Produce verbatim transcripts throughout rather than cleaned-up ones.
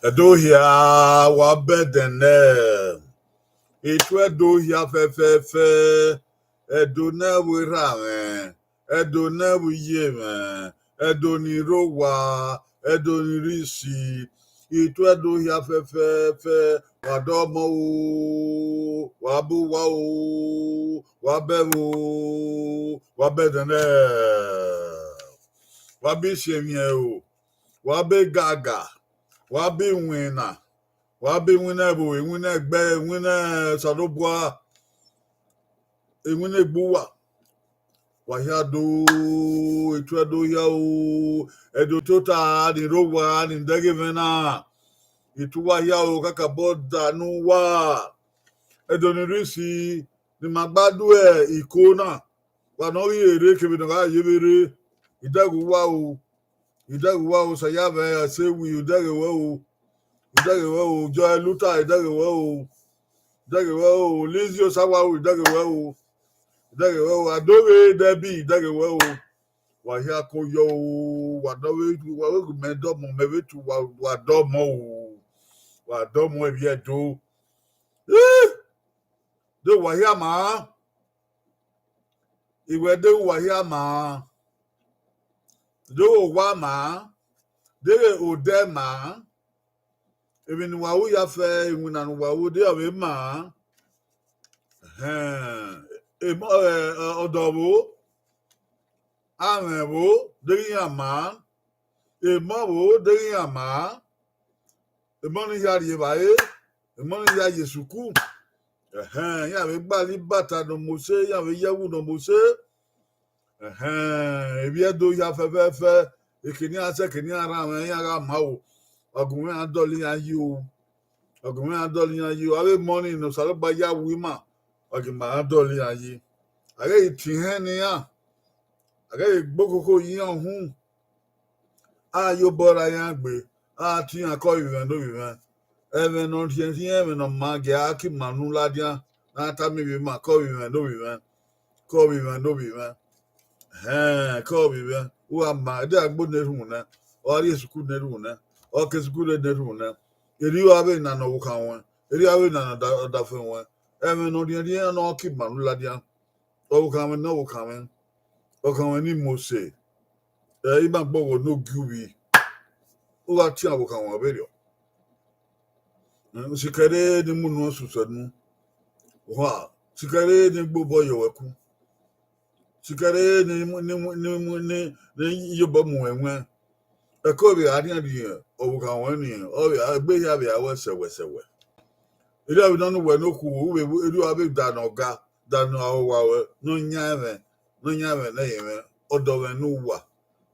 Ẹdo hia, wa bẹdẹ nẹ. Etu Ẹdo hia fẹfẹfẹ. Ẹdo ne vbe erha mwẹ, Ẹdo ne vbe iye mwẹ, Ẹdo ni rre owa, Ẹdo ni rre isi. Etu Ẹdo hia fẹfẹfẹ, wa dọmọ o, wa bu uwa o, wa bẹvbo o, wa bẹdẹ nẹ. Wa bi siẹn emwiẹn o, wa be gaga, wa be iwinna, wa be iwinna ẹvbo, iwinna ẹgbẹe, iwinna Osanobua, iwinna egbe uwa. Wa hia do, Etu Ẹdo hia o, Ẹdo tota ni rre owa ni dẹghe mwẹ na. Etu uwa hia o, kakabọ da ne uwa. Ẹdo ni rre isi, ne ima gba do iko na. Wa ne ọ ghi rre kevbe ne ọ gha ye vbe rre. Idẹghe uwa o, idẹghe uwa o, Saya vẹ ẹse wi, idẹghe wẹ o, idẹghe wẹ o, Joy Luta, idẹghe wẹ o, idẹghe wẹ o, Lizzy Osawa o, idẹghe wẹ o, idẹghe wẹ o, Adoghe Debbie, idẹghe wẹ o. Wa hia ko yọ o, wa dọ vbe, wa vbe gu mẹ dọmọ, mẹ vbe tu wa, wa dọmọ o, wa dọmọ Ivbi Ẹdo. Eh! De wa hia ma, iwẹ de wa hia ma, de owa ma, de odẹ ma, emwi ne uwa ru ya fẹ, iwinna ne uwa ru de ọ vbe ma. Ẹhẹn, emọ, ẹ, ẹ, ọdọ vbo, amwẹ vbo, deghẹ iran ma, emọ vbo, deghẹ iran ma, emọ ni hia rrie evbare, emọ ni hia ye sukuru. Ẹhẹn, iran vbe gbalọ ibata ne ọ mose, iran vbe ye ẹwu ne ọ mose. Ẹhẹn, Ivbi Ẹdo hia fẹfẹfẹ, eke ne iran sẹ, eke ne iran rhan mwẹ, iran gha ma o, wa gu mwẹ iran dọlọ iran yi o, wa gu mwẹ iran dọlọ iran yi o, avbe emọ ni ne Osanobua ya wu ima, wa gu ima iran dọlọ iran yi. A ghẹ ghi tie ihẹn ne iran, a ghẹ ghi gbe okoko ye iran uhunmwu. A ye obọ ra iran gbe, a tie iran ke ọvbimwẹ ne ovbimwẹ. Ẹmwẹ ne ọ rhiẹnrhiẹn, ẹmwẹ ne ọ ma gie a ke ima unu ladian, ne a tama ivbi ima ke ọvbimwẹ ne ovbimwẹ, ke ọvbimwẹ ne ovbimwẹ. Ẹhẹn, ke ọvbimwẹ. Uwa ma, ẹdẹ agbo ne erhunmwu nẹ, ọ gha rrie sukuru ne erhunmwu nẹ, ọ ke sukuru ne erhunmwu nẹ. Erriọ avbe ena ne ọvbokhan ruẹn, erriọ avbe ena ne ọda-, ọdafẹn ruẹn. Ẹmwẹ ne ọ rhiẹnrhiẹn ne ọ ke ima unu ladian. Ọvbokhan mwẹ ne ọvbokhan mwẹ, ọvbokhan mwẹ ne Mose, ẹ, ima gbọghọ ne ogiuvbi, u gha tian ọvbokhan mwẹ vberriọ. Mm, sikẹrẹ ne I mu unu ẹsosẹ nu, oha, sikẹrẹ ne I gbe obọ yọ wẹ ku, sikẹrẹ ne I mu, ne I mu, ne I mu, ne, ne I ye obọ mu wẹ wẹn. Ẹko vbe a rhiẹnrhiẹn ọvbokhan ruẹn ni, ọ vbe, egbe hia vbe a wẹ sẹwẹ sẹwẹ. Erriọ vbe nọ ne uwẹ ne okhuo, u vbe, erriọ avbe da ne ọ ga, da ne ọ wa ruẹ, ne ọ yan ẹmwẹ, ne ọ yan ẹmwẹ ne ẹyẹmwẹ, ọdọ mwẹ ne uwa,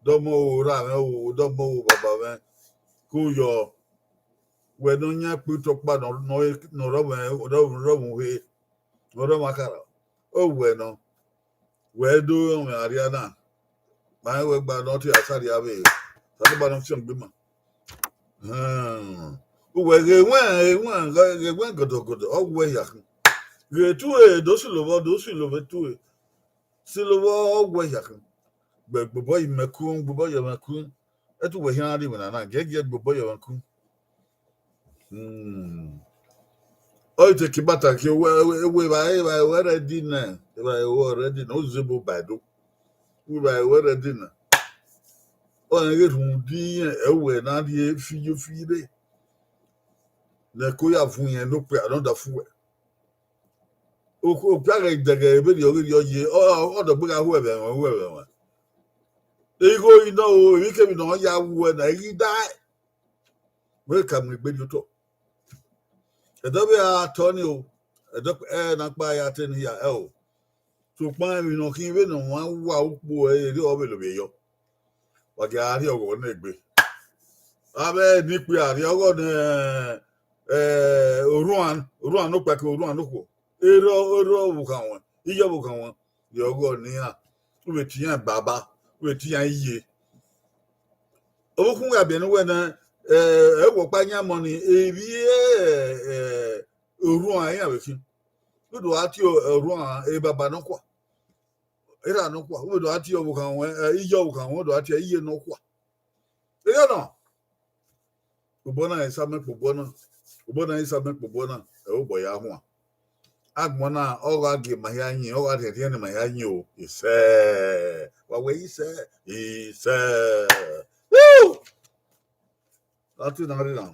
dọmọ o, ra mwẹ o, dọmọ o, baba mwẹ, ke u yọ, wẹ ne ọ yan ikpito ọkpa ne ọ, ne ọ, ne ọ rọ mwẹ, ne ọ rọ mwẹ uhe, ne ọ rọ mwẹ akhara, ọ wẹ nọ. Wẹ do rọnmwẹ arria na, ma rẹn wẹ gba ne ọ tie asa rhia vbe, Osanobua ne ọ fian gbe ima. Hmm. Uwẹ ghe wẹn, ghe wẹn, ghe wẹn gọdọgọdọ, ọ wẹ hia khin. Ghe tue, do silo vbọ, do silo vbe tue. Silo vbọ, ọ wẹ hia khin. Gbẹ gbobọ yi mẹ kun, gbobọ yi mẹ kun. Ẹtu wẹ khian rhie iwinna na, giẹgiẹ gbobọ yi mẹ kun. Hmm. Ọ i te ke ibata ke wẹ, wẹ, wẹ, evbare, evbare wẹ ready nẹ, evbare wẹ ready nẹ, o zebo ba do. Wẹ evbare wẹ ready nẹ. Ọ rẹn ghe rhunmwuda irẹn, ẹ wẹ na rhie fiyo fi rre. Ne ẹko ya vun irẹn ne okpia ne ọ da fu wẹ. Okpia ghẹ dẹghẹ vberriọ, vberriọ ye, ọ, ọ, ọ dọgbe gha hu ẹvbẹ ẹmwẹ, hu ẹvbẹ ẹmwẹ. Igho i nọ o, emwikemwi ne ọ ya wu ẹre na, I ghi dae. Wẹ ka mu egbe rhie otọ. Ẹdẹ vbe a tọ ni o, ẹdẹ ẹ na kpa ya te ni ya ẹ o. Sokpan emwi ne ọ khin vbene ọmwa wa ukpo ẹre, erriọ ọ vbe lovbiẹ yọ. Wa gie a rhie ọghọ nẹ egbe. Avbe ne ikpia rhie ọghọ nẹ, eh, orhuan, orhuan ne okpia ke orhuan ne okhuo. Erha, erha ọvbokhan ruẹn, iye ọvbokhan ruẹn, rhie ọghọ ne iran, u vbe tie iran baba, u vbe tie iran iye. Ọvbokhan gha biẹ ne uwẹ nẹ, eh, ẹ wẹ ọkpa yan mọ ni, evbi, eh, orhuan iran vbe khin. U do gha tie orhuan, eh, baba nọkhua. Erha nọkhua, u vbe do gha tie ọvbokhan ruẹn, eh, iye ọvbokhan ruẹn, u do gha tie iye nọkhua. Erriọ nọ, Obọ na i sa mẹ kpobọ na, obọ na i sa mẹ kpobọ na, ẹ obọ ya huan. Agbọn na, ọ gha gie ma hia yin, ọ gha rhiẹnrhiẹn ne ma hia yin o, isẹ, wa wẹ isẹ, isẹ. Woo! Ati na rre na.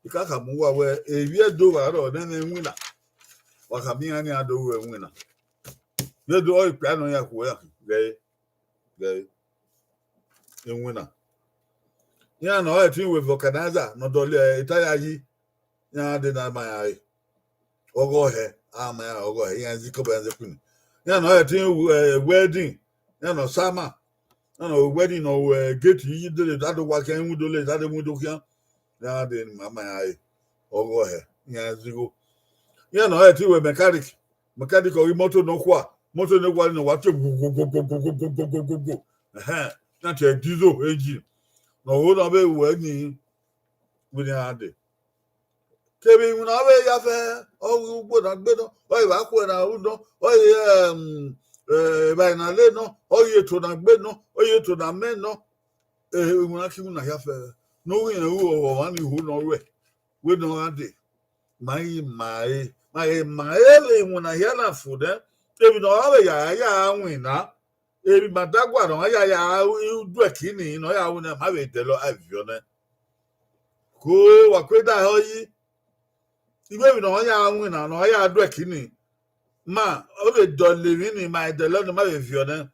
I ka khama uwa wẹ, evbi Ẹdo gha rrọọ nene iwinna. Wa khama iran ne iran do ru ẹwinna. Vbe Ẹdo, ọ ikpia nọ ya khuẹ ya, ghẹ, ghẹ, iwinna. Iran ne ọ ẹtin ru vulcanizer ne ọ dọlọ eta ya yi, iran dee ne a ma iran re. Ọghọe hẹ, a ma iran ọghọe hẹ, iran zẹ ikọbọ, iran zẹ kpini. Iran ne ọ ẹtin ru, eh, wedding, iran ne ọ sama, iran ne ọ ru wedding ne ọ ru, eh, gate yi dele, ta do wa khian, window le, ta do window khian. Iran dee ne a ma iran re. Ọghọe hẹ, iran zẹ igho. Iran ne ọ ẹtin ru mechanic, mechanic ọghe imoto nọkhua, imoto nọkhua ne wa tie gbogbogbogbogbogbogbogbogbo. Ẹhẹn, iran tie diesel engine. Ne ọ ho ne ọ vbe ru ẹni vbe iran dee. Kevbe iwinna ọ vbe ya fẹ, ọ ghi ugbo na gbe nọ, ọ ghi vbe akhuẹ na ru nọ, ọ ghi, em, eh, evbare na le nọ, ọ ghi eto na gbe nọ, ọ ghi eto na mẹ nọ. Eh, iwinna ke iwinna hia fẹ, ne u ghi rẹn ru ọmwa ni ho ne ọ ruẹ, wẹ ne ọ gha dee. Ma ghi ma ẹre, ma ghi ma ẹre vbe iwinna hia na fo nẹ, emwi ne ọ gha vbe ya ya winna, emwi ma dagua ne ọ ya ya ru ẹki ni, ne ọ ya ru nẹ, ma vbe dẹlọ, a viọ nẹ. Ko wa ku eda hẹ yi. Iwẹ emwi ne ọ ya winna, ne ọ ya do ẹki ni, ma, ọ vbe dọlọ emwi ni, ma dẹlọ ni, ma vbe viọ nẹ.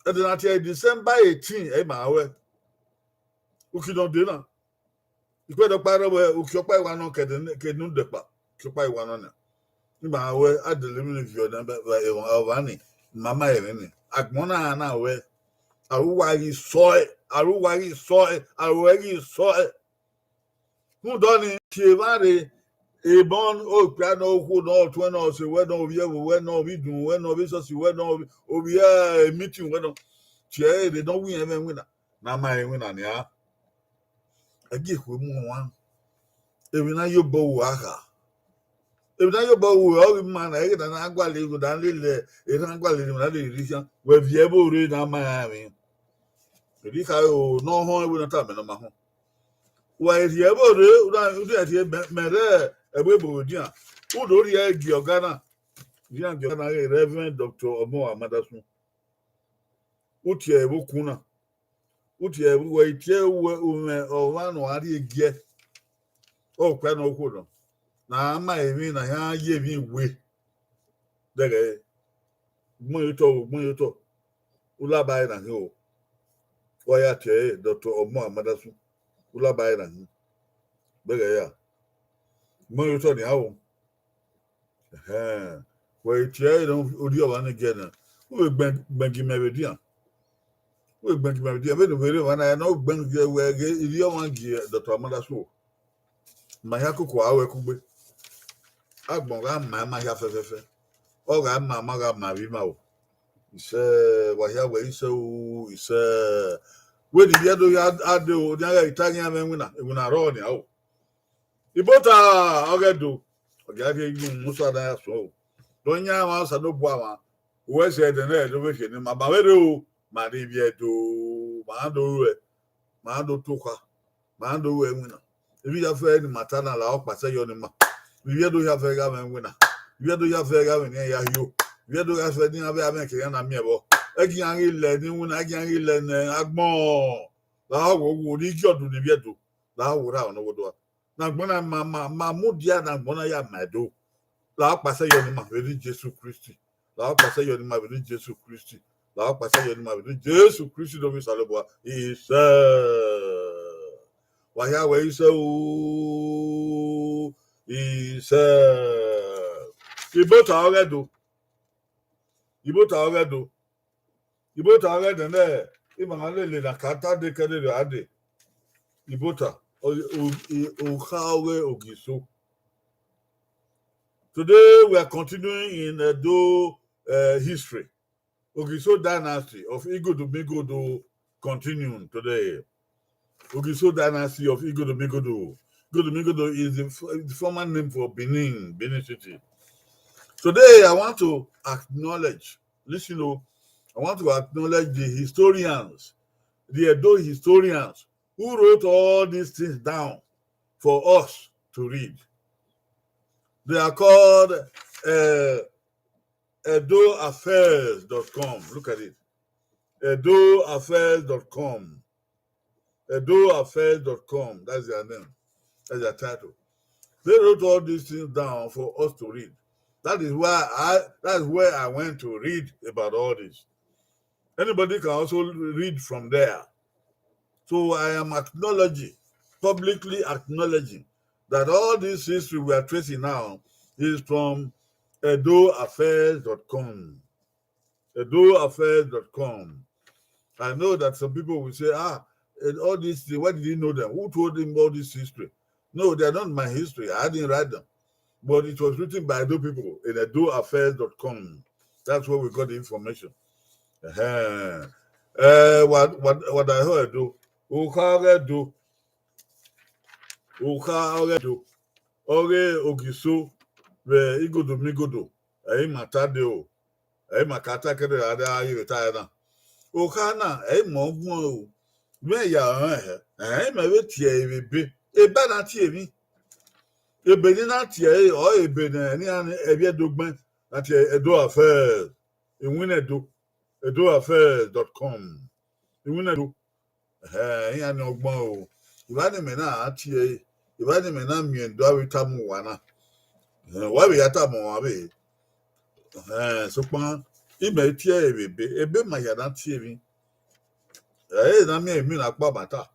Ẹdẹ na tie December eighteen, ẹ ma wẹ. Uki nọ dee na. Ikpẹdẹ ọkpa rrọọ wẹ, uki ọkpa i wa nọ ke ne u dẹkpa, uki ọkpa i wa nọ nia. I ma wẹ, a dẹlẹ emwi ni viọ nẹ, vbe, vbe, ọmwa ni, ma ma ẹmwẹ ni. Agbọn na na wẹ, aro uwa ghi sọe, aro uwa ghi sọe, aro uwa ghi sọe. Rhunmwuda ọnii, tie evba rre, emọ okpia nọ, okhuo nọ, ọtuẹn nọ, ọse wẹ nọ, ovbi ẹvbo wẹ nọ, ovbi idunmwu wẹ nọ, ovbi isọsi wẹ nọ, ovbi, ovbi, eh, meeting wẹ nọ. Tie ẹre ne ọ wu irẹn mwẹ iwinna, ne a ma rẹn iwinna nian. Ẹ gie ekhue mu ọmwa. Emwi ne a ye obọ ru a kha. Emwi ne a ye obọ ru ọ ghi ma na, ẹghẹ ne a na gualọ, erha na gualọ, erha na lele rhie khian, wẹ viẹ ẹvbo rre ne a ma rẹn emwi. Erha i kha ro ne ọ họn ẹvbo ne ọ tama ne ọ ma họn. Wa rhie ẹvbo rre, u na, u na rhie mẹ, mẹ rre ẹvbo ebo vbe dian. U do rhie gie ọga na. Dian gie ọga na ghe Reverend Doctor Ọmọ Amadasun. U tie ẹvbo kun na. U tie ẹvbo, wẹ i tie uwẹ, umwẹ ọmwa ne ọ gha rrie giẹ. Okpia nọ, okhuo nọ. Ne a ma emwi na hia ye emwi we. Dẹghẹ, gbọn ye otọ o, gbọn ye otọ. U la ba ẹre na hin o. Wa ya tie ẹre, Doctor Ọmọ Amadasun. U la ba ẹre na hin. Bẹghe ya. Gbọn ye otọ nian o. Ẹhẹn. Wẹ i tie ẹre ne u rhie ọmwa ni giẹ na. U vbe gbẹn, gbẹn gie mẹ vbe dian. U vbe gbẹn gie mẹ vbe dian. Vbene u vbe rre ọmwa na, ne u gbẹn gie wẹ ghe, I rhie ọmwa gie Doctor Amadasun o. Ma hia koko a ru ẹre kugbe. Agbọn gha ma ima hia fẹfẹfẹ. Ọ gha ma, ma gha ma vbe ima o. Isẹ, wa hia wẹ isẹ o, isẹ. Wẹ ne ivbi Ẹdo ya a de o, ne a ghẹ ta ghi mwẹ iwinna, iwinna rrọọ nian o. Ibota ọghe Ẹdo, ọ ghi a rhie yu Musa na ya suẹn o. Dọ yan emwa Osanobua mwa, uwẹ sẹ ẹdẹ nẹ, do vbe khin ne ima, ma vbe rre o, ma rrie ivbi Ẹdo, ma do ruẹ, ma do tokha, ma do ruẹ iwinna. Ivbi hia fẹ ne ima ta na la ọkpa sẹ yọ ne ima. Ivbi Ẹdo hia fẹ gha mwẹ iwinna. Ivbi Ẹdo hia fẹ gha mwẹ ne iran ya hio. Ivbi Ẹdo hia fẹ ne iran vbe a mwẹ ke iran na miẹn vbọ. Ẹgian ghi lẹ ne iwinna, ẹgian ghi lẹ ne agbọn. La ọ wo wo ne igie ọdun ne ivbi Ẹdo. La ọ wo ra ọnọ wo do a. Ne agbọn na ma, ma, ma mudia ne agbọn na ya ma Ẹdo. La ọkpa sẹ yọ ne ima vbe rrie Jesu Kristi. La ọkpa sẹ yọ ne ima vbe rrie Jesu Kristi. La ọkpa sẹ yọ ne ima vbe rrie Jesu Kristi do vbe Osanobua. Isẹ. Wa hia wẹ isẹ o. Isẹ. Ibota ọghe Ẹdo. Ibota ọghe Ẹdo. Ibota ọghe Ẹdo nẹ, ima na lele na ka ta de kẹdede a de. Ibota, o, o, o, okha ọghe Ogiso. Today we are continuing in Edo, uh, history. Ogiso dynasty of Igodo Migodo continuing today. Ogiso dynasty of Igodo Migodo. Igodo Migodo is the f-, the former name for Benin, Benin City. Today, I want to acknowledge, listen o, I want to acknowledge the historians, the Edo historians, who wrote all these things down for us to read. They are called uh, edoaffairs dot com. Look at it. Edoaffairs dot com. Edoaffairs dot com. That's their name. That's their title. They wrote all these things down for us to read. That is why I that's where I went to read about all this. Anybody can also read from there. So I am acknowledging, publicly acknowledging that all this history we are tracing now is from edoaffairs dot com. edoaffairs dot com. I know that some people will say, ah, eh, all these things, where did he know them? Who told him all this history? No, they are not my history. I didn't write them. But it was written by Edo people in edoaffairs dot com. That's where we got the information. Uh-huh. Uh, what, what, what I heard, do? Okha ọghe do. Okha ọghe do. Ọghe Ogiso vbe igodo migodo. Ẹ i ma ta de o. Ẹ i ma ka ta kẹdẹ ra da ye vbe ta ẹre na. Okha na, ẹ i ma ọguọn o. Vbe ya ọnrẹn hẹ, ẹ i ma vbe tie ẹre vbe ebe. Ebe a na tie emwi. Ebe ne I na tie ẹre, ọ ebe ne iran ni ẹvbiẹ do gbẹn, na tie edoaffairs. Iwinna Edo. edoaffairs dot com. Iwinna Edo. Ẹhẹn, iran ni ọgbọn o. Evba ne imẹ na tie ẹre, evba ne imẹ na miẹn do avbe tama uwa na. Ẹhẹn, wa vbe ya tama uwa vbe. Ẹhẹn, sokpan, imẹ tie ẹre vbe ebe, ebe ma hia na tie emwi. Ẹ i na miẹn emwi na kpa ma ta.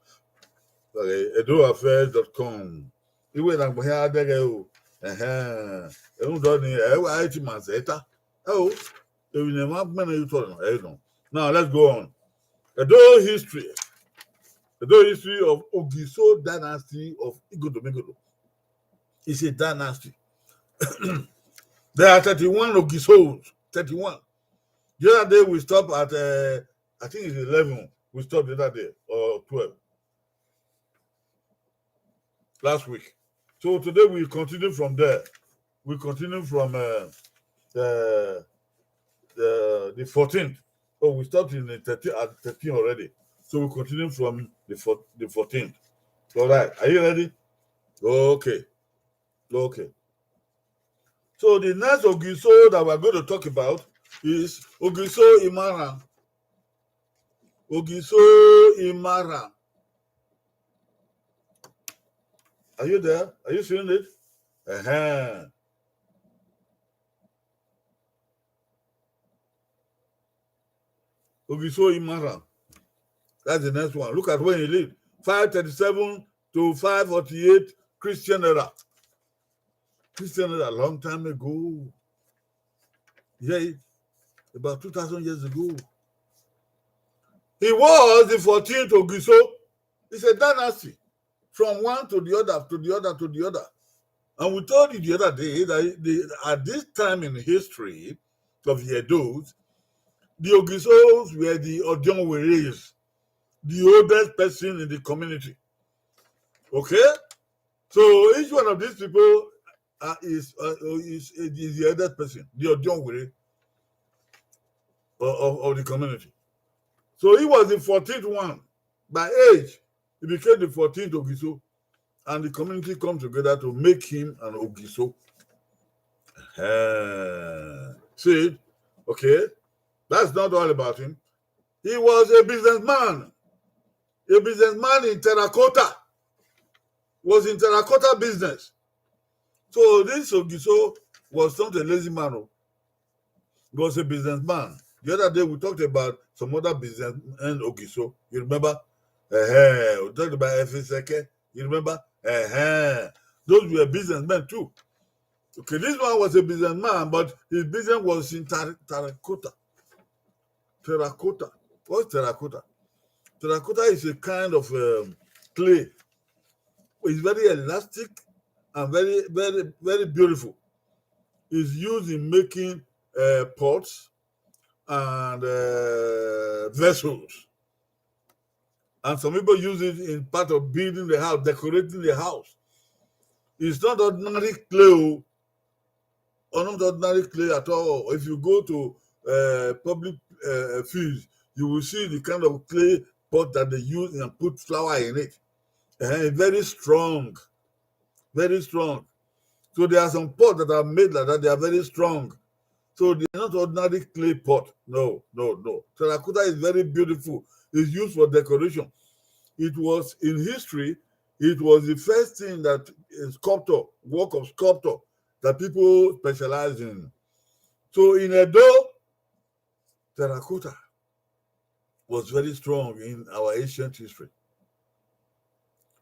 Edoaffairs dot com. Iwẹ na gbẹn hia dẹghẹ o. Ẹhẹn, ẹrun dọ ni, ẹ wa ti ma zẹ ta. Ẹ o, emwi ne ma gbẹn ne otọ nọ, ẹ nọ. Now let's go on. Edo history. Edo history of Ogiso dynasty of Igodomigodo. It's a dynasty. There are thirty-one Ogisos. thirty-one. The other day we stopped at, uh, I think it's eleven. We stopped the other day, or twelve. Last week. So today we continue from there. We continue from uh, the, the the fourteenth. Oh, we stopped in the thirteen, at thirteen already. So we continue from the four, the fourteenth. All right. Are you ready? Okay. Okay. So the next Ogiso that we're going to talk about is Ogiso Imara. Ogiso Imara. Are you there? Are you seeing it? Uh-huh. Ogiso Imara. That's the next one. Look at where he lived. five thirty-seven to five forty-eight Christian era. Christian era, long time ago. Yeah, about two thousand years ago. He was the fourteenth Ogiso. It's a dynasty. From one to the other, to the other, to the other. And we told you the other day that the, at this time in history of the Edos, the Ogisos were the Odionweres, the oldest person in the community. Okay? So each one of these people uh, is, uh, is, is the eldest person, the Odionwere of, of, of the community. So he was the fourteenth one. By age, he became the fourteenth Ogiso. And the community come together to make him an Ogiso. Eh, see, okay, that's not all about him. He was a businessman, a businessman in terracotta, was in terracotta business. So this Ogiso was not a lazy man. Oh. He was a businessman. The other day we talked about some other businessmen Ogiso. You remember? Uh-huh. We talked about Efeseke. You remember? Uh-huh. Those were businessmen too. Okay, this one was a businessman, but his business was in ter- terracotta. Terracotta. What's terracotta? Terracotta is a kind of um, clay. It's very elastic and very, very, very beautiful. It's used in making uh, pots and uh, vessels. And some people use it in part of building the house, decorating the house. It's not ordinary clay, or not ordinary clay at all. If you go to uh, public uh, fields, you will see the kind of clay pot that they use and put flour in it. Eh, very strong. Very strong. So there are some pots that are made like that. They are very strong. So they're not ordinary clay pot. No, no, no. Terracotta is very beautiful. It's used for decoration. It was in history, it was the first thing that a sculptor, work of sculptor, that people specialize in. So in Edo, terracotta was very strong in our ancient history.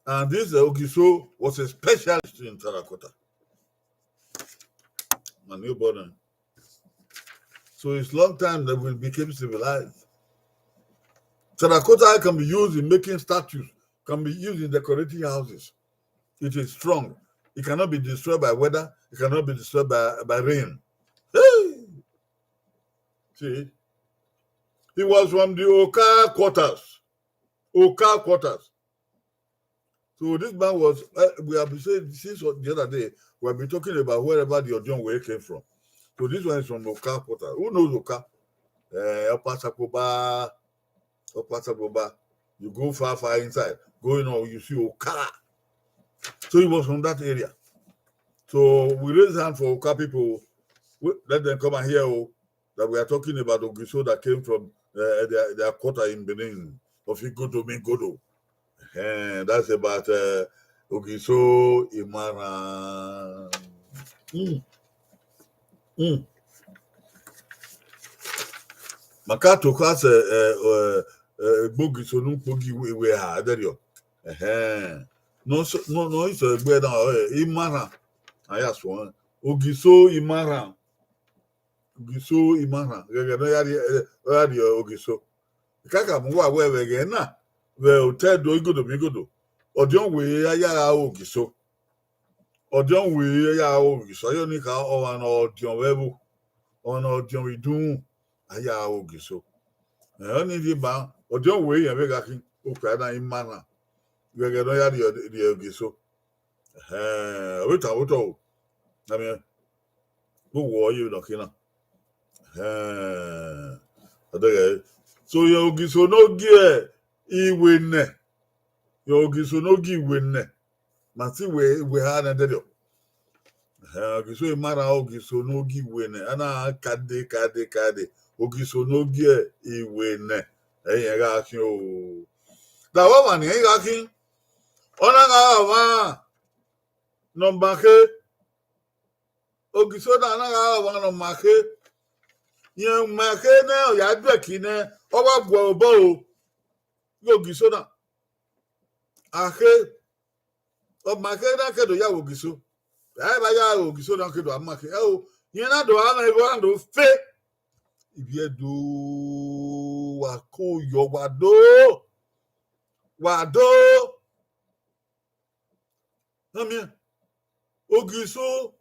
And this uh, Ogiso was a specialist in terracotta. My new brother. So it's long time that we became civilized. Terracotta can be used in making statues, can be used in decorating houses. It is strong. It cannot be destroyed by weather. It cannot be destroyed by, by rain. Hey! See, he was from the Oka quarters. Oka quarters. So this man was, uh, we have been saying since the other day, we have been talking about wherever the Odion Way came from. So this one is from Oka quarter. Who knows Oka? Uh, Opa Sakoba, Opa Sakoba. You go far, far inside. Going on, you see Oka. So he was from that area. So we raise hand for Oka people. We, let them come and hear, oh, that we are talking about Ogiso that came from uh, their, their quarter in Benin, of Igodo Migodo. Eh, that's about uh, Ogiso Imara. Mm. Mm. Maka to ka se uh, uh, uh, gbogiso nu kpogi we ha, there you. Eh. No, so, no, no, it's a good now. Imara. Aya so. Ogiso Imara. Ogiso Imara. Gẹgẹ ne ọ ya rrie, ọ ya rrie Ogiso. Kaka mu wa wẹ vbe ẹghẹ na, vbe otọ Ẹdo Igodo Migodo. Odion Way ya ya gha ru Ogiso. Odion Way ya gha ru Ogiso. Ayọn ni kha ọmwa ne ọdiọn vbe ẹvbo. Ọmwa ne ọdiọn vbe idunmwu, a ya gha ru Ogiso. Ẹ, ọnii rhie ban, Odion Way rẹn vbe gha khin, okpia na Imara. Gẹgẹ ne ọ ya rrie, rrie Ogiso. Ẹhẹn, ọ vbe tama otọ o. Amẹ, vbe uwẹ ọ ye vbe nọ khin na. Ẹhẹn, ọ dẹghẹ. So, irẹn Ogiso ne ọ gie iwenẹ. Irẹn Ogiso ne ọ gie iwenẹ. Ma si wẹ, wẹ ha nẹ dẹdẹ. Ẹhẹn, Ogiso Imara, Ogiso ne ọ gie iwenẹ. A na kade, kade, kade. Ogiso ne ọ gie iwenẹ. Ẹi rẹn gha khin o. Da vbe ọmwa ne irẹn gha khin. Ọ na gha ọmwa ne ọ ma khe. Ogiso na na gha ọmwa ne ọ ma khe. Irẹn ma khe nẹ, ọ ya duẹki nẹ, ọ wa guẹ obọ o. Ghe Ogiso na. A khe, ọ ma khe na ke do ya vbe Ogiso. Ẹ ba ya vbe Ogiso na ke do a ma khe. Ẹ o, irẹn na do a mwẹ igho na do fe. Ivbi Ẹdo, wa ko yọ, wa do. Wa do. Na miẹn. Ogiso,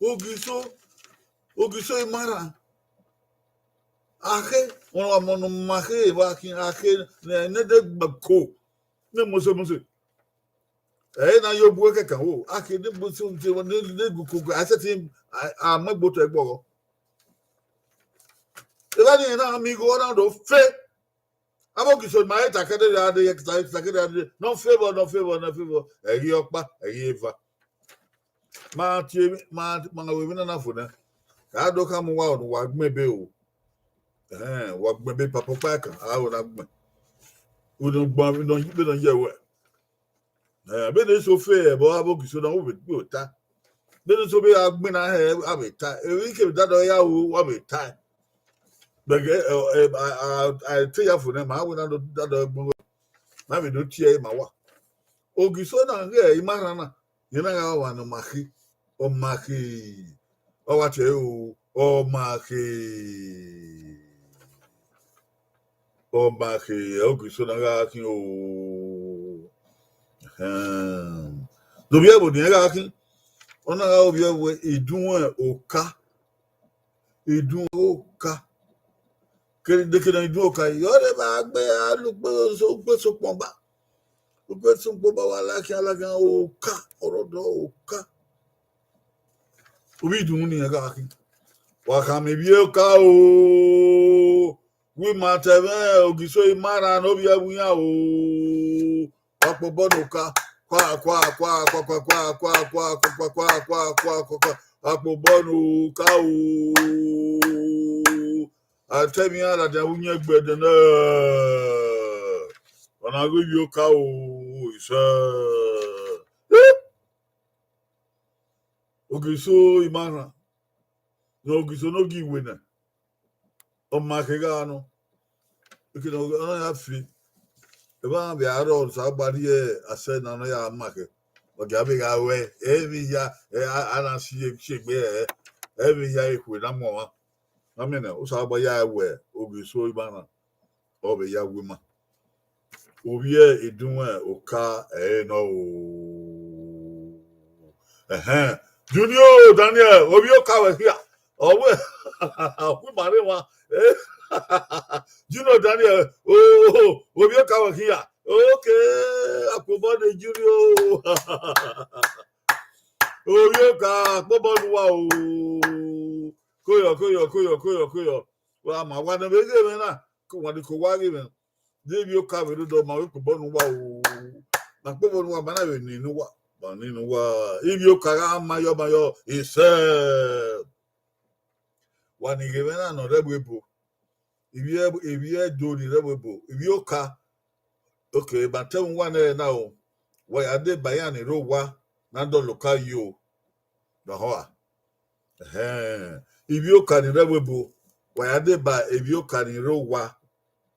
Ogiso, Ogiso Imara. A khe, ọmwa ne ọ ma khe evba khin, a khe, ne, ne de gba ko, ne mose mose. Ẹ na yo bu ẹkẹkan wo, a khe ne mose mose, ne, ne gu ko, a sẹtin, a, a mu egbe otọ ẹgbọghọ. Evba ni na mi igho na do fe. Avbe Ogiso ma he ta kẹdẹ ya de, ta, ta kẹdẹ ya de, nọ favour, nọ favour, nọ favour. Ẹ ghi ọkpa, ẹ ghi eva. Ma tie, ma, ma wẹ emwi na na fo nẹ. Ka do khama uwa ọnii, wa gbẹn ebe o. Ẹhẹn, wa gbẹn ebe papa ọkpa ẹkan, a ho na gbẹn. Unu gbọn, vbene ọ ye wẹ. Ẹ, vbene eso fe ẹbọ, avbe Ogiso na, wo vbe ta. Vbene eso vbe gha gbinna hẹ, a vbe ta. Emwi kevbe dadọ ya ru, wa vbe ta. Bẹgẹ, ẹ, ẹ, a, a, a te ya fo nẹ, ma wẹ na do dadọ gbọn wẹ. Ma vbe do tie ẹre ma wa. Ogiso na ghẹ Imara na, irẹn na gha ọmwa ne ọ ma khe, ọ ma khe, ọ wa tie ẹre o, ọ ma khe. Ọ ma khe, Ogiso na gha khin o. Ẹhẹn. Do vbiẹ ẹvbo ne irẹn gha khin. Ọ na gha ru vbiẹ ẹvbo idunmwu Oka. Idunmwu Oka. Kere dekene idunmwu Oka, yọ rre vbe a gbe a lu ukpe so, ukpe sokpan ba. Ukpe sokpan ba wa la khian, la khian Oka, ọrọdọ Oka. Ovbi idunmwu ne irẹn gha khin. Wa khama ivbi Oka o. Wẹ ima ta ẹmwẹ Ogiso ima rran ne ovbi ẹvbo iran o. Wa kpobọ ne oka. Kwa, kwa, kwa, kwa. Wa kpobọ ne oka o. A ta ẹmwẹ iran ladian vbe uyẹn gbe ẹdẹnẹ. Ọna ghi vbe oka o, isẹ. Ogiso ima rran. Ne Ogiso ne ogiwe nẹ. Ọ ma khe gha nọ. Ekene ọ na ya fi. Evba vbe arọ Osanobua rhie asẹ na ne ọ ya ma khe. Ọ gia vbe gha ruẹ, ẹ vbe ya, ẹ, a, a na si egbe ẹ, ẹ vbe ya ekhue na mu ọmwa. Na miẹn nẹ, Osanobua ya wẹ Ogiso ima rran. Ọ vbe ya wu ima. Ovbi Edunmwẹ Oka ẹre nọ o. Ẹhẹn. Junior Daniel, ovbi Oka wẹ hia. Ọ wẹ, ọ wẹ ima rre emwa. Junior Daniel, oh, ovbi Oka wẹ hia. Okay, akpobọ ne Junior. Ovbi Oka, akpobọ ne uwa o. Koyọ, koyọ, koyọ, koyọ, koyọ. Wa ma wa ne vbe ghe mwẹ na, ko wa ni ko wa ghe mwẹ. De ivbi Oka vbe rre odọ ma vbe kpobọ ne uwa o. Ma kpobọ ne uwa, ma na vbe ni ne uwa, ma ni ne uwa. Ivbi Oka gha ma yọ, ma yọ, isẹ. Wa ni ghe mwẹ na nọ rre ẹvbo ebo. Ivbi ẹ-, ivbi Ẹdo ni rre ẹvbo ebo. Ivbi Oka. Okay, ma tẹ mwẹ uwa nẹ na o. Wa ya deba iran ni rre owa, na dọlọ oka yi o. Nọ họa. Ẹhẹn. Ivbi Oka ni rre ẹvbo ebo. Wa ya deba ivbi Oka ni rre owa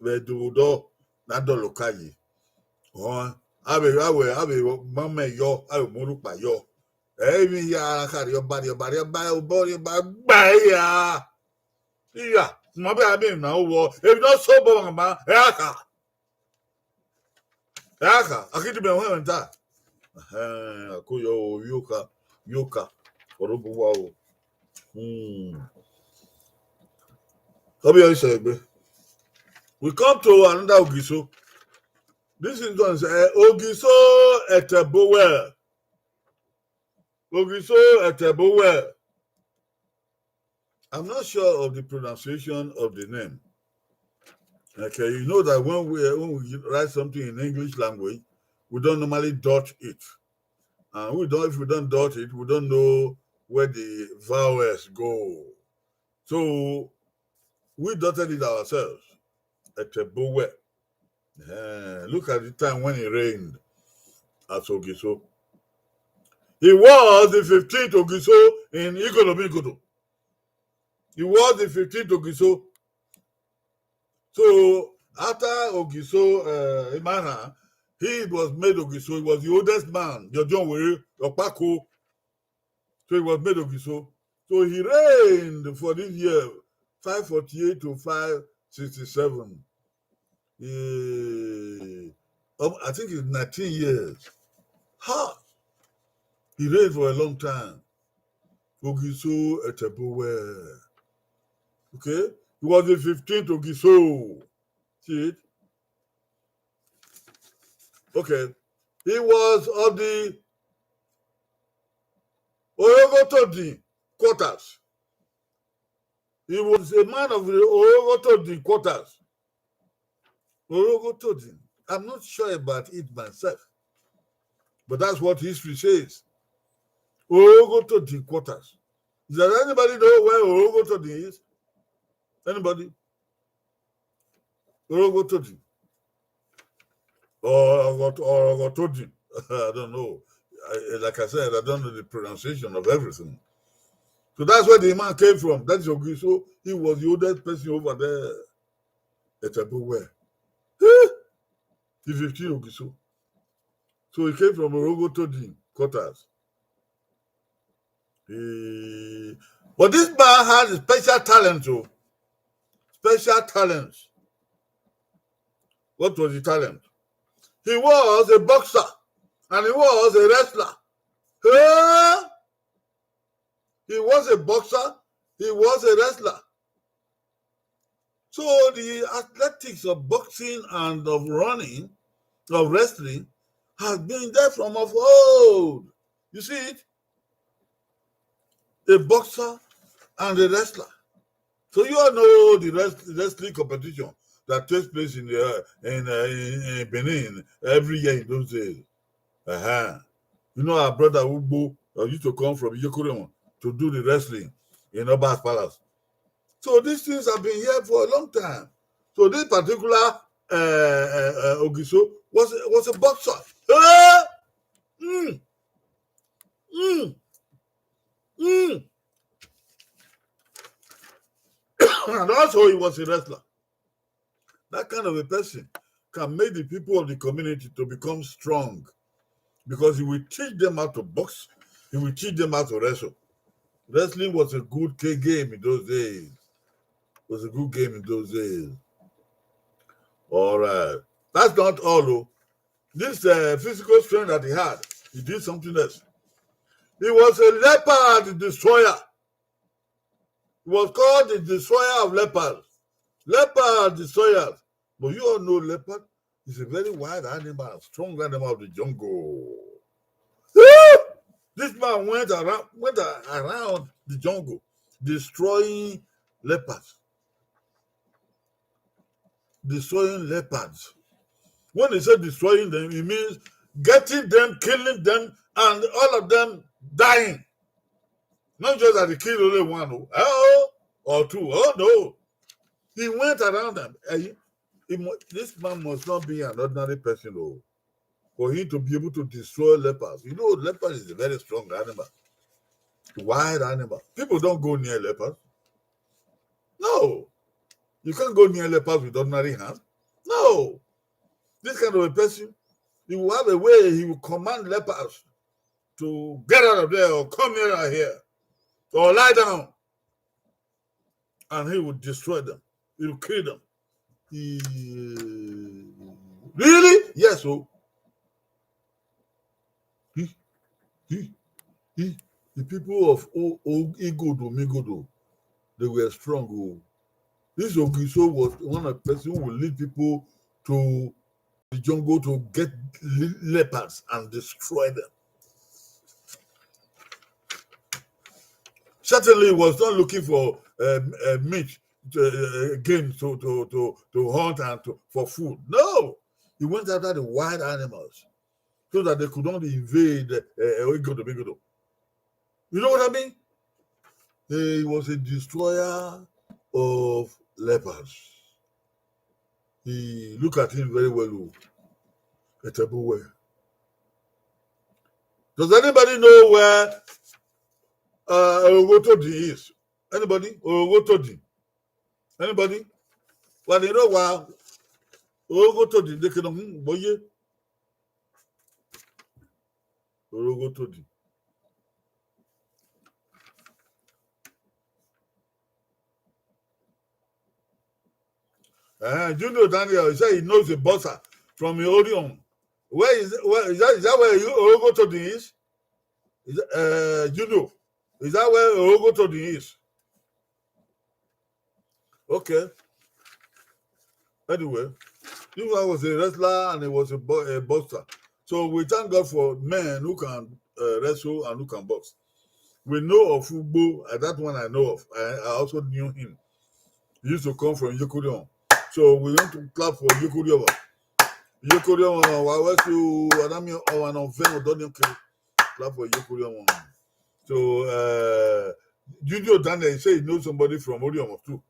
vbe Ẹdo vbe odọ, na dọlọ oka yi. Họn, avbe, avbe, avbe ma mẹ yọ, avbe mu rhukpa yọ. Ẹ i vbe hia kha rhie ọba, rhie ọba, rhie ọba, obọ rhie ọba, gba hia. Iya, ma bẹ a miẹn na wọ, emwi ne ọ sẹ obọ mwa ma, ẹ a kha. Ẹ a kha, a ghi debe ẹmwẹ ta. Ẹhẹn, a ko yọ o, Yoka, Yoka, ọre ọ bu uwa o. Hmm. Ọ be ọre sẹ egbe. We come to another Ogiso. This is one, uh, Ogiso Etebowel. Ogiso Etebowel. I'm not sure of the pronunciation of the name. Okay, you know that when we, when we write something in English language, we don't normally dot it. And we don't, if we don't dot it, we don't know where the vowels go. So we dotted it ourselves. Etebowel. Eh, look at the time when he reigned as Ogiso. He was the fifteenth Ogiso in Igodo Igodo. He was the fifteenth Ogiso. So after Ogiso, uh, Imana, he was made Ogiso. He was the oldest man, Jojo Were, Okpako. So he was made Ogiso. So he reigned for this year, five forty-eight to five sixty-seven. Eh, um, I think it's nineteen years. Ha! He reigned for a long time. Ogiso Etebowel. Okay? He was the fifteenth Ogiso. See it? Okay. He was of the Orogotodin quarters. He was a man of the Orogotodin quarters. Orogotodin. I'm not sure about it myself. But that's what history says. Orogotodin quarters. Does anybody know where Orogotodin is? Anybody? Orogotodin. Or Orogotodin. I don't know. I, like I said, I don't know the pronunciation of everything. So that's where the man came from. That is Ogiso. He was the oldest person over there. Etebowel. Eh? The fifteen Ogiso. So he came from Orogotodin quarters. Eh, but this man had a special talent, oh. Special talent. What was the talent? He was a boxer and he was a wrestler. Eh? He was a boxer, he was a wrestler. So the athletics of boxing and of running, of wrestling, has been there from of old. You see it? A boxer and a wrestler. So you all know the wrest-, wrestling competition that takes place in the, uh, in, uh, in, in Benin every year in those days. Uh-huh. You know our brother Ugbo, uh, used to come from Yekorion to do the wrestling in Oba's Palace. So these things have been here for a long time. So this particular, uh, uh, uh, Ogiso was, was a boxer. Eh? Mm. Mm. Mm. And also he was a wrestler. That kind of a person can make the people of the community to become strong, because he will teach them how to box, he will teach them how to wrestle. Wrestling was a good ga-, game in those days. It was a good game in those days. All right. That's not all, oh. This, uh, physical strength that he had, he did something else. He was a leopard destroyer. He was called the destroyer of leopards. Leopard destroyers. But you all know leopard is a very wild animal, strong animal of the jungle. This man went around, went a-, around the jungle, destroying leopards. Destroying leopards. When he said destroying them, it means getting them, killing them, and all of them dying. Not just that he killed only one, oh, oh, or two. Oh, no. He went around them. Eh, he mu-, this man must not be an ordinary person, oh, for him to be able to destroy leopards. You know, leopard is a very strong animal, wild animal. People don't go near leopards. No. You can't go near leopards with ordinary hands. No. This kind of a person, he will have a way, he will command leopards to get out of there or come nearer here or lie down. And he will destroy them. He will kill them. He, really? Yes, oh. He, he, he, the people of O-, O-, Igodo, Migodo, they were strong, oh. This Ogiso was one of the person who will lead people to the jungle to get le-, leopards and destroy them. Certainly, he was not looking for, um, uh, meat, uh, game to, to, to, to hunt and to, for food. No, he went after the wild animals so that they could not invade, uh, uh, Igodo, Migodo. You know what I mean? He was a destroyer of leopards. He, look at him very well, oh. Etebuwe. Does anybody know where, uh, Orogho Todin is? Anybody? Orogho Todin. Anybody? Wa ni rọ wa. Orogho Todin, they can, hmm, boy, yeah. Orogho Todin. Uh, Junior Daniel, he said he knows a boxer from Orion. Where is, where is that? Is that where you, Orogho Todin is? Is that, uh, Junior, is that where Orogho Todin is? Okay. Anyway, this one was a wrestler and he was a bo-, a boxer. So we thank God for men who can, uh, wrestle and who can box. We know of Ugbo, uh, that one I know of. I, I also knew him. He used to come from Yekorion. So we want to clap for Yekorion. Yekorion, wa wẹ so, anami ọmwa ne ọ vẹ odọ ni ke. Clap for Yekorion. So, uh, Junior Daniel, he say he knows somebody from Orion too.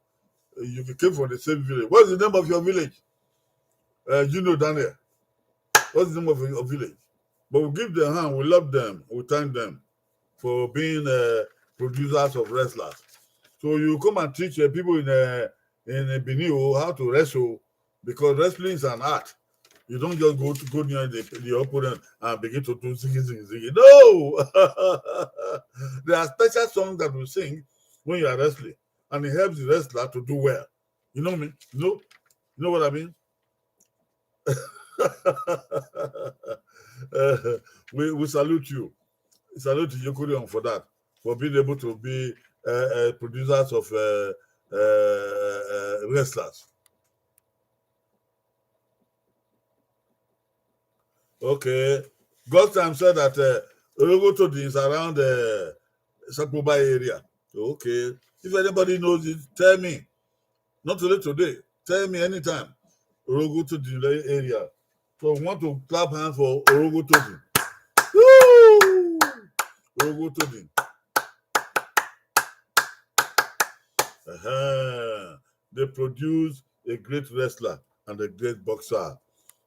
Uh, you came from the same village. What's the name of your village? Uh, Junior Daniel. What's the name of your village? But we give them hand, we love them, we thank them for being, uh, producers of wrestlers. So you come and teach, uh, people in, uh, in Benin, oh, how to wrestle, because wrestling is an art. You don't just go to, go near the, the opponent and begin to do ziggy, ziggy, ziggy. No! There are special songs that we sing when you are wrestling, and it helps the wrestler to do well. You know me? You know, you know what I mean? Uh, we, we salute you. Salute Yekorion for that, for being able to be, uh, uh, producers of, uh, uh, uh, wrestlers. Okay. God's time said that, uh, Orogho Todin is around, uh, Sapoba area. Okay. If anybody knows it, tell me. Not only today. Tell me anytime. Orogho Todin area. So we want to clap hands for Orogho Todin. Woo! Orogho Todin. Uh-huh. They produce a great wrestler and a great boxer.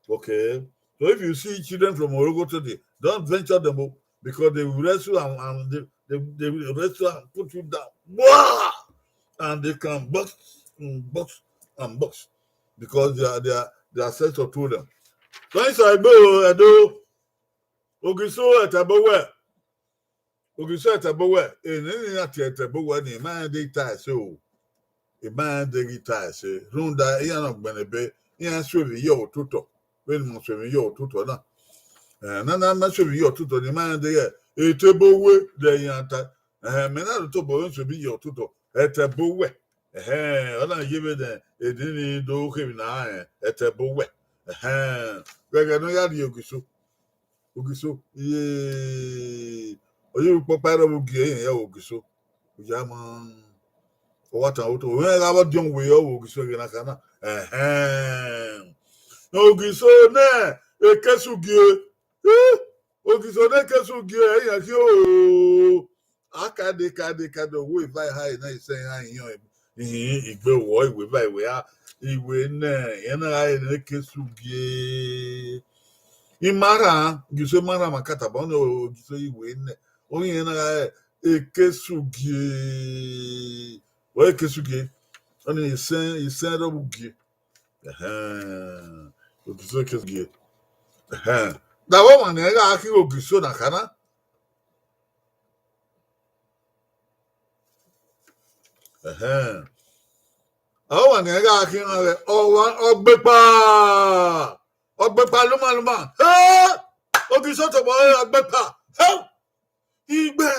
Okay. So if you see children from Orogho Todin, don't venture them up because they will wrestle and, and they, they, they will wrestle and put you down. Wah! And they can box and box and box because they are, they are, they are set to them. So inside, bro, I do. Ogiso Etebowẹ. Ogiso Etebowẹ. Eni ni a tie Etebowẹ ni, ma de ta ẹse o. I ma de ghi ta ẹse. Rhunmwuda iran ne ọ gbẹnnẹ ebe, iran suẹn vbe ye ototọ. Vbene ma suẹn vbe ye ototọ na. Eh, na na ma suẹn vbe ye ototọ ni ma de ye Etebowẹ de iran ta. Eh, mẹ na do tobọ vbe suẹn vbe ye ototọ. Etebowẹ. Ẹhẹn, ọ na ye vbe nẹ, eni ni do khe emwi na rẹn, Etebowẹ. Ẹhẹn, ghẹghẹ ne ọ ya rrie Ogiso. Ogiso, iye, ọ ye ukpọkpa rọ vbe ugie, ẹyẹn ya Ogiso. Oya ma, ọ wa tan otọ, ọ rẹn gha vbe ọdiọn wẹ ọ vbe Ogiso ẹghẹ na kha na. Ẹhẹn. Ogiso nẹ, ekesugie. Ih, Ogiso nẹ ekesugie, ẹyẹn khin o. Akade, kade, kade, owo eva eha na isẹn eha ihiọn, ihin igbe wọ, iwe eva iwe a, iwe nẹ, iran na gha re ne ekesugie. I ma rhan, Ogiso ma rhan ma kata, but ọni Ogiso iwe nẹ, ọni iran na gha re ekesugie. Wẹ ekesugie, ọni isẹn, isẹn rọ vbe ugie. Ẹhẹn, Ogiso ekesugie. Ẹhẹn. Da vbe ọmwa ne ẹ gha khin Ogiso na kha na? Ẹhẹn. Ọmwa ne ẹ gha khin iran ghẹ, ọmwa ọgbekpa. Ọgbekpa luma luma. Hey! Ogiso tobọ ọgbekpa. Hey! Igbe.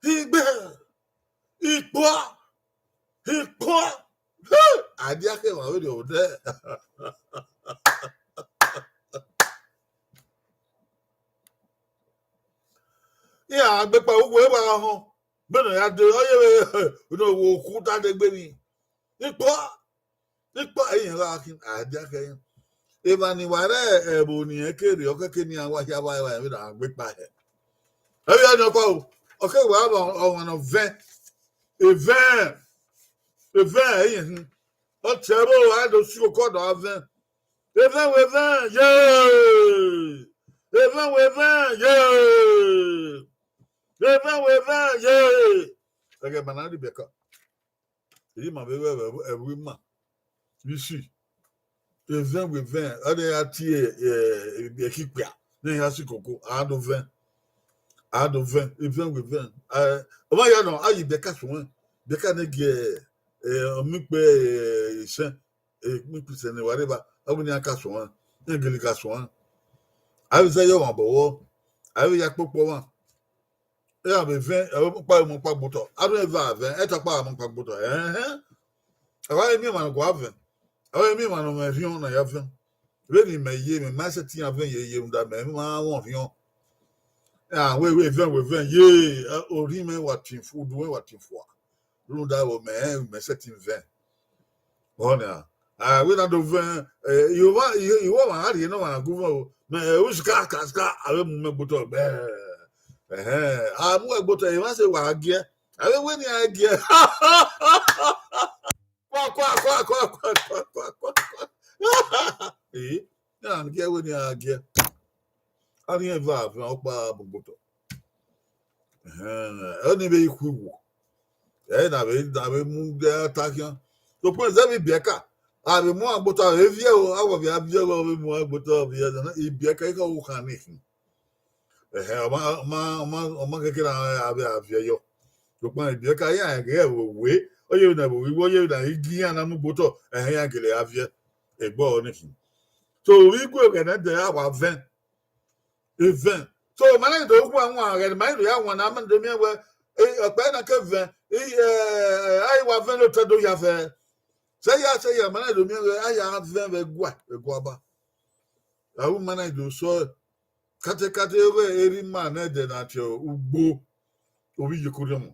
Igbe. Ikpua. Ikpua. Hey! Adia khe wa vbe rrie odẹ. Iran gbe kpa uwu eva gha họn. Bẹnẹ ya de, ọ ye vbe ne okhuta de gbe ni. Ikpua. Ikpua, iran gha khin, adia khe iran. Emwa ni wa rre ẹvbo ni rẹn ke rre, ọ kẹke ne iran wa hia vba evba vbe na gbe kpa hẹ. Ẹ vbe ya nọ kọ o, ọ ke wa vbe ọmwa ne ọ vẹn, evẹn, evẹn ẹre iran hin. Ọ tie ẹvbo a do si okọ dọ a vẹn. Evẹn wẹ evẹn, ye! Evẹn wẹ evẹn, ye! Evẹn wẹ evẹn, ye! Ẹghẹ ma na rhie Rebecca. Eyi ma vbe vbe ẹvbo ima. Isi. Evẹn wẹ evẹn, ọ de ya tie, eh, ẹkikpia, ne ya si koko, a do vẹn. A do vẹn, evẹn wẹ evẹn. Eh, ọ ma ya nọ, a yi Rebecca suẹn. Rebecca ne gie, eh, ọmọ ikpe, eh, isẹn. Ekpikpise ne wa rre evba, ọ wẹ ne iran ka suẹn, iran gele ka suẹn. A vbe zẹ ye ọmwa bọvbọ, a vbe ya kpokpo ọmwa. Iran vbe vẹn, ẹ vbe kpa ọmọ kpa gbotọ, a rhie eva vẹn, ẹ ta kpa ọmọ kpa gbotọ. Ẹhẹn. Ẹ wa miẹn emwa ne ọ gua vẹn, ẹ wa miẹn emwa ne ọ mwẹ erhiọn na ya vẹn. Vbene imẹ ye, mẹ ma sẹtin ya vẹn ye, ye rhunmwuda mẹ ma mwẹ orhiọn. A wẹ, wẹ vẹn, wẹ vẹn, ye, orhiọn mwẹ wa tin fu, udu mwẹ wa tin fua. Rhunmwuda vbe mẹ rẹn, mẹ sẹtin vẹn. Ọna, a wẹ na do vẹn, eh, Jihova, Jihova ma gha rhie ne ọmwa na gu vẹn o. Mẹ, eh, uska, ka, ska, a vbe mu mẹ gbotọ gbẹ. Ẹhẹn, a mu ẹgbotọ, emwa sẹ wa giẹ. A vbe wẹ ne iran giẹ. Kwa, kwa, kwa. Eh, iran giẹ wẹ ne iran giẹ. A rhie eva vẹn ọkpa mu gbotọ. Ẹhẹn, ọni vbe ikhu iwo. Ẹ na vbe, na vbe mu gbe ta khian. Sokpan zẹ vbe ibiẹka, a vbe mu agbotọ, a vbe viẹ o, a wa vbe a viẹ o, a vbe mu agbotọ, a viẹ o, ibiẹka i ka wo khan ni khin. Ẹhẹn, ọ ma, ọ ma, ọ ma, ọ ma kẹkẹ na a vbe a viẹ yọ. Sokpan ibiẹka iran ghe ẹvbo we, ọ ye vbe na ẹvbo we, ọ ye vbe na igi iran na mu gbotọ, ẹhẹn, iran gele a viẹ. Egbe ọnii khin. So, vbe igue ẹghẹ nẹ dẹ a wa vẹn. Evẹn. So, ma na do gu awan, ẹghẹ ne ma do ya wan na, ma do miẹn wẹ, eh, ọkpa na ke vẹn, eh, eh, a i wa vẹn ne otọ do ya vẹ. Sẹ ya, sẹ ya, ma na do miẹn wẹ, a ya vẹn vbe ẹguae, vbe ẹguae ba. A ru ma na do sọ, katekate vbe erha ima nẹ dẹ na tie ugbo, ovbi iyeke orhiọnmwẹ.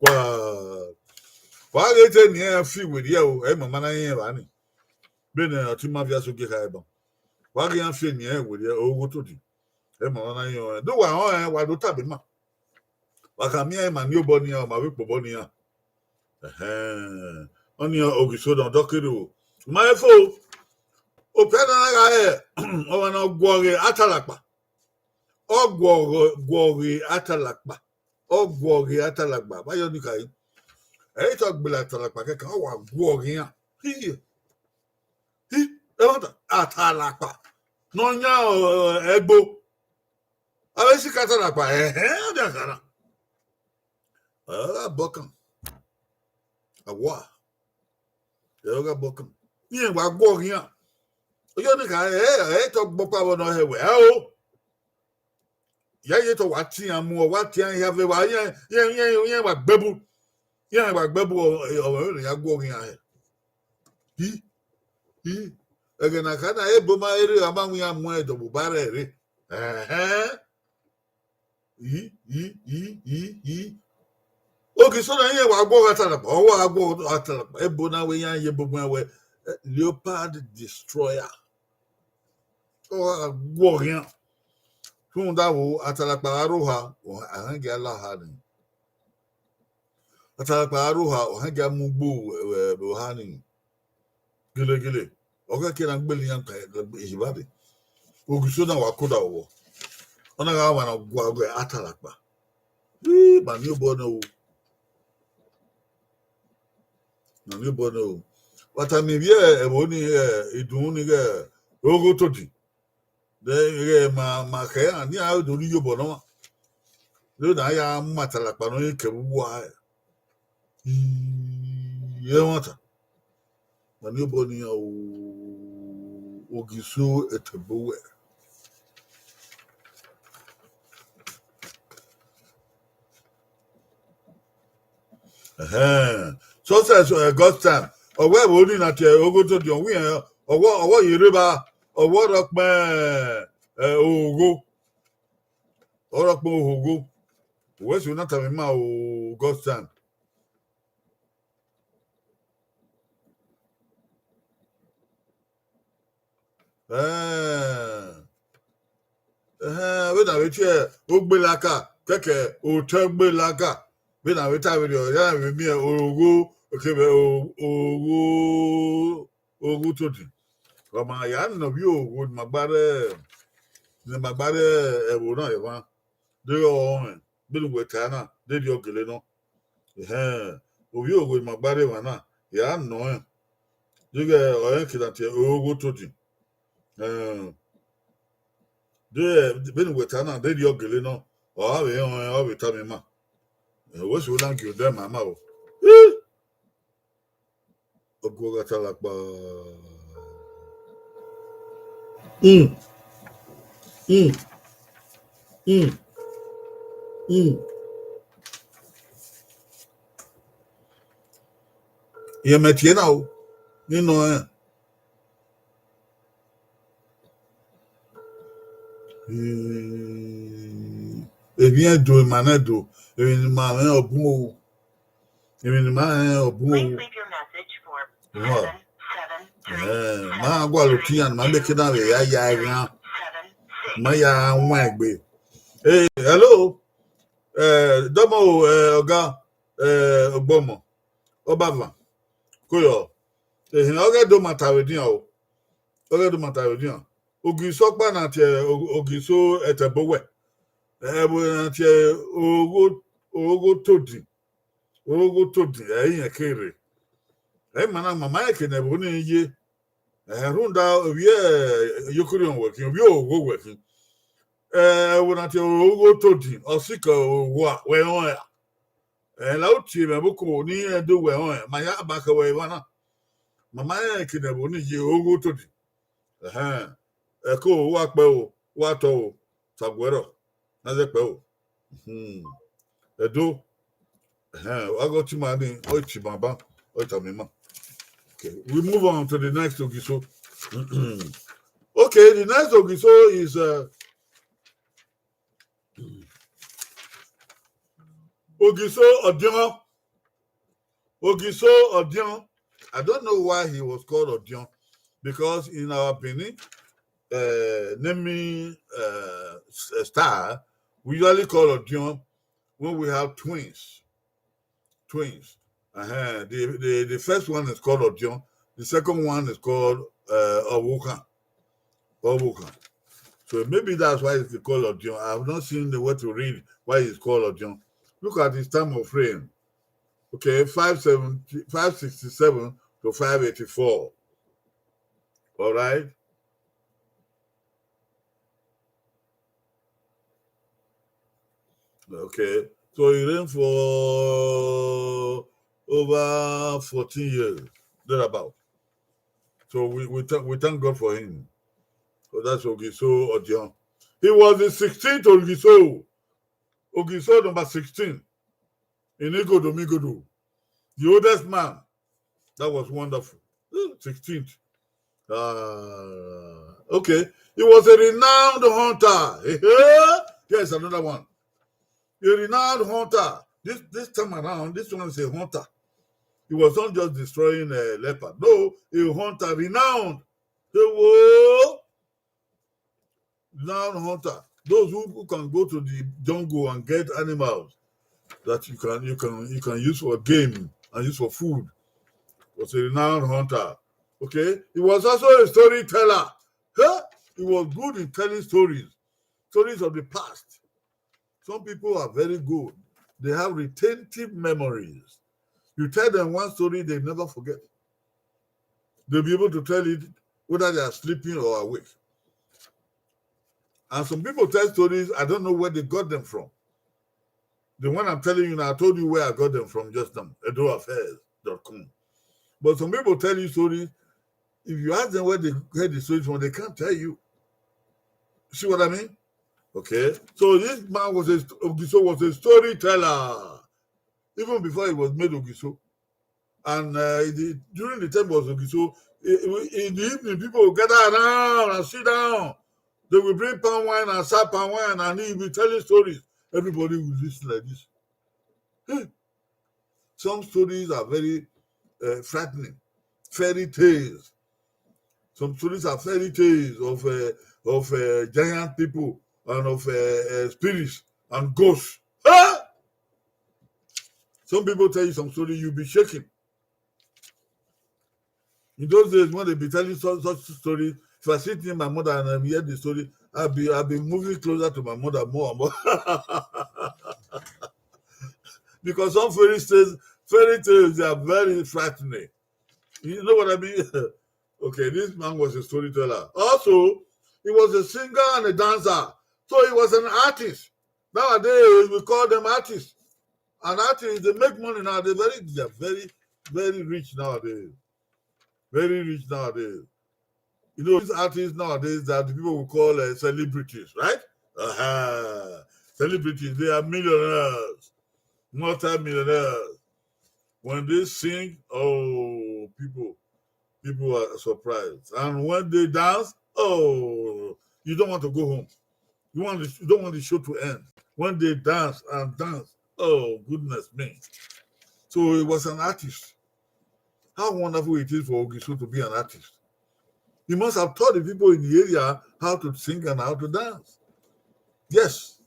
Wa, wa ghe te eni ẹnrẹn fi werriẹ o, ẹ i ma ma na rẹn evba ni. Vbene ọtẹn ima viọ aso gie kha ẹban. Wa ghi iran fi eni ẹnrẹn werriẹ, ogho todi. Ẹ i ma ma na rẹn ọnrẹn. Do wa rẹn ọnrẹn, wa do tama ima. Wa kha miẹn ma ni obọ ne iran, ọ ma vbe kpe obọ ne iran. Ẹhẹn. Ọnii Oghiso ne ọ dọkere o. Ma fo, okpia na na gha re ọmwa ne ọ guọghọ atalakpa. Ọ guọghọ, guọghọ atalakpa. Ọ guọghọ atalakpa. Vbe ayọn ni khare? Ẹ i ta gbele atalakpa kẹkan, ọ wa guọghọ iran. Hi, hi, ẹmwata, atalakpa ne ọ yan, ọ, ẹgbo. Avbe sikẹ atalakpa, ẹhẹn, ọ dia khara. Ẹ gha bọkan. Awa. Ẹ gha bọkan. Iran wa guọghọ iran. Oyọ ni khare, ẹ, ẹ, ẹ tọ gbọkpa vbọ nọ hẹ wẹ, ẹ o. Ya ye tọ wa tian mu, ọ wa tian hia vbe wa, iran, iran, iran, iran wa gbe bu. Iran wa gbe bu, ọ, ọ, ọ, ya guọghọ iran hẹ. Hi, hi. Ẹghẹ na kha na, ebo ma ere, a ma ru iran mu ẹdọ vbe uba rẹ rre. Ẹhẹn. Yi, yi, yi, yi, yi. Ogiso na iran wa guọghọ atalakpa, ọ wa guọghọ atalakpa. Ebo na wẹ iran ye ebo mu wẹ, eh, Leopard Destroyer. Ọ wa guọghọ iran. Rhunmwuda vbo, atalakpa gha rre oha, ọ, a hẹn gie a la oha ni. Atalakpa gha rre oha, ọ hẹn gie a mu ugbo, eh, vbe oha ni. Gelegele, ọ ghẹ ke na gbele iran ka ehibade. Ogiso na wa koda vbọ. Ọ na gha wa na gua gua atalakpa. Ii, ma ni obọ nẹ o. Ma ni obọ nẹ o. Wa tama ivbi ẹvbo ni, eh, idunmwu ni ghẹ ogho todi. De ghẹ ma, ma khẹ iran, ne iran do rhie iyobọ nọ ọmwa. De na ya ma atalakpa nọ ye kevbe uwu a. Ii, ẹmwata. Ma ni obọ ne iran o, Ogiso Etebowẹ. Ẹhẹn. Success, eh, God's time. Ọ wẹ ẹvbo ni na tie ogho todi, ọ wẹ iran, ọ wẹ, ọ wẹ ye rre evba, ọ wẹ ọ rọ kpẹn, eh, ogho. Ọ rọ kpẹn ogho. Wẹ so na tama ima o, God's time. Ẹhẹn. Ẹhẹn, vbene a vbe tie ogbelaka, kẹkẹ otọ ogbelaka. Vbene a vbe ta vberriọ, iran vbe miẹn ogho, kevbe o-, ogho, ogho todi. Ọ ma ya nọ vbe ogho ne ima gba rre, ne ima gba rre ẹvbo na emwa. Deghẹ ọ rẹn, vbene uwẹ ta na, de rhie ọ gele nọ. Ẹhẹn, ovbi ogho ne ima gba rre emwa na, ya nọ rẹn. Deghẹ ọ rẹn ke na tie ogho todi. Ẹhẹn. De, vbene uwẹ ta na, de rhie ọ gele nọ, ọ gha vbe rẹn ọnrẹn, ọ vbe tama ima. Wẹ so na gie odẹ ma ma o. Ih! Ọguọghọ atalakpa. Mm. Mm. Mm. Mm. Yẹ mẹ tie na o, ne nọ rẹn. Hmm. Emwi ẹdo, emwa ne ẹdo, emwi ne ima mwẹ ọ bun o. Emwi ne ima mwẹ ọ bun o. Please leave your message for Wa. seven seven three Eh, ma gualọ otiyan, ma make na vbe ya ya eghan. Seven six. Ma ya wan egbe. Hey, hello. Eh, dọmọ o, eh, ọga, eh, Ogbọmọ, Ọbavan, koyọ. Ehin, ọ ghẹ do ma ta vbe dian o. Ọ ghẹ do ma ta vbe dian. Ogiso ọkpa na tie O-, Ogiso Etebowẹ. Ẹvbo na tie Ogho, Ogho Todin. Ogho Todin, ẹ i rẹn ke rre. Ẹ ma na, ma ma rẹn ke ne ẹvbo ni ye. Ẹ rhunmwuda ovbi, eh, Yokuriọn wẹ khin, ovbi Ogho wẹ khin. Eh, ẹvbo na tie Ogho Todin, ọ sikẹ owa, wẹ rẹn ọnrẹn ra? Ẹ la u tie mwẹ vbe oko ni rẹn do wẹ rẹn ọnrẹn, ma ya ba khẹ wẹ emwa na. Ma ma rẹn ke ne ẹvbo ni ye Ogho Todin. Ẹhẹn. Ẹko, wa kpẹ o, wa tọ o, taguẹrọ, na zẹ kpẹ o. Hmm. Ẹdo. Ẹhẹn, wa gọ tima ni, ọ i tima ban, ọ i tama ima. Okay, we move on to the next Ogiso. Okay, the next Ogiso is, uh, Ogiso Odion. Ogiso Odion. I don't know why he was called Odion, because in our Benin, uh, naming, uh, s-, uh, style, we usually call Odion when we have twins. Twins. Uh-huh. The, the, the first one is called Odion. The second one is called uh, Owokan. Owokan. So maybe that's why it's called Odion. I have not seen the way to read why it's called Odion. Look at his time of reign. Okay, five seventy, five sixty-seven to five eighty-four. All right. Okay. So he reigned for over fourteen years, thereabout. So we, we, thank, we thank God for him. So that's Ogiso Odion. He was the sixteenth Ogiso. Ogiso number sixteen in Igodo Migodo. The oldest man. That was wonderful. Hmm, sixteenth. Uh, okay. He was a renowned hunter. Here's another one. A renowned hunter. This this time around, this one is a hunter. He was not just destroying a leopard. No, a hunter, renowned. Hey, whoa. Renowned hunter. Those who, who can go to the jungle and get animals that you can you can you can use for game and use for food. Was a renowned hunter. Okay, he was also a storyteller. Huh? He was good in telling stories, stories of the past. Some people are very good. They have retentive memories. You tell them one story, they never forget. They'll be able to tell it whether they are sleeping or awake. And some people tell stories, I don't know where they got them from. The one I'm telling you now, I told you where I got them from just now, edo affairs dot com. But some people tell you stories, if you ask them where they get the stories from, they can't tell you. See what I mean? Okay. So this man was a st- Ogiso was a storyteller even before he was made Ogiso. And uh, the, during the time was Ogiso, i- i- in the evening, people will gather around and sit down. They will bring palm wine and serve palm wine, and he will be telling stories. Everybody will listen like this. Hmm. Some stories are very uh, frightening, fairy tales. Some stories are fairy tales of uh, of uh, giant people and of uh, uh, spirits and ghosts. Huh? Some people tell you some story, you'll be shaking. In those days, when they be telling such, such story, if I sit near my mother and I hear the story, I'll be I'll be moving closer to my mother more and more. Because some fairy tales, fairy tales, they are very frightening. You know what I mean? Okay, this man was a storyteller. Also, he was a singer and a dancer. So he was an artist. Nowadays, we call them artists. An artist, they make money now. They're very, they're very, very rich nowadays. Very rich nowadays. You know, these artists nowadays that the people will call uh, celebrities, right? Uh-huh. Celebrities, they are millionaires, multi-millionaires. When they sing, oh, people, people are surprised. And when they dance, oh, you don't want to go home. You want the, you don't want the show to end. When they dance and dance, oh goodness me! So he was an artist. How wonderful it is for Ogiso to be an artist. He must have taught the people in the area how to sing and how to dance. Yes.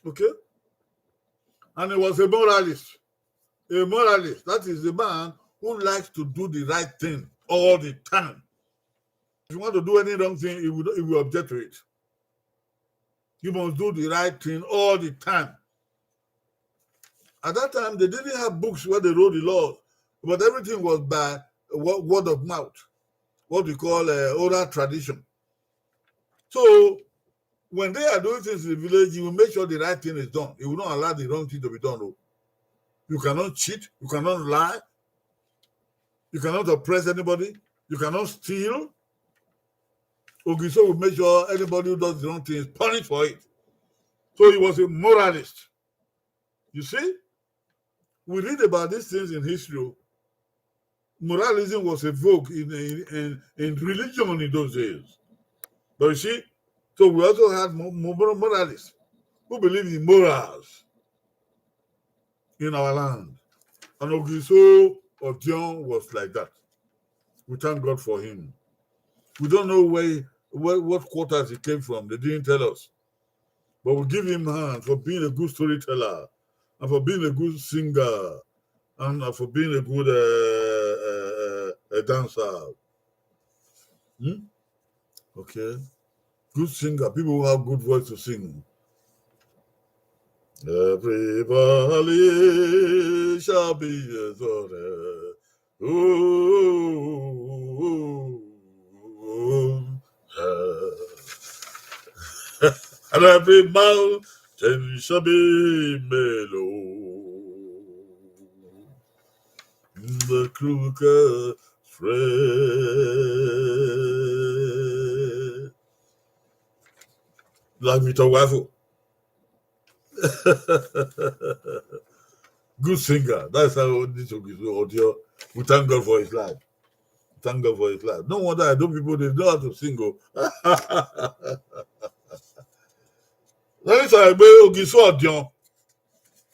Okay. And he was a moralist. A moralist, that is a man who likes to do the right thing all the time. If you want to do any wrong thing, he will, he will object to it. You must do the right thing all the time. At that time, they didn't have books where they wrote the laws, but everything was by wo- word of mouth, what we call uh, oral tradition. So when they are doing things in the village, he will make sure the right thing is done. He will not allow the wrong thing to be done. Oh. You cannot cheat. You cannot lie. You cannot oppress anybody. You cannot steal. Ogiso will make sure anybody who does the wrong thing is punished for it. So he was a moralist. You see, we read about these things in history. Moralism was a vogue in, in, in, in religion in those days. But you see, so we also had mo- mo- moralists who believe in morals in our land. And Ogiso Odion was like that. We thank God for him. We don't know where, where what quarters he came from. They didn't tell us. But we give him hand for being a good storyteller and for being a good singer and uh, for being a good uh, uh, uh, uh, dancer. Hmm? Okay. Good singer, people who have good voice to sing. Every valley shall be exalted. Ooh, and every mountain shall be made low. The crooked straight. Like we talk about. Good singer. That's how this Ogiso Odion. We thank God for his life. Thank God for his life. No wonder I know people, they know how to sing. Oh. Let me say, Ogiso Odion.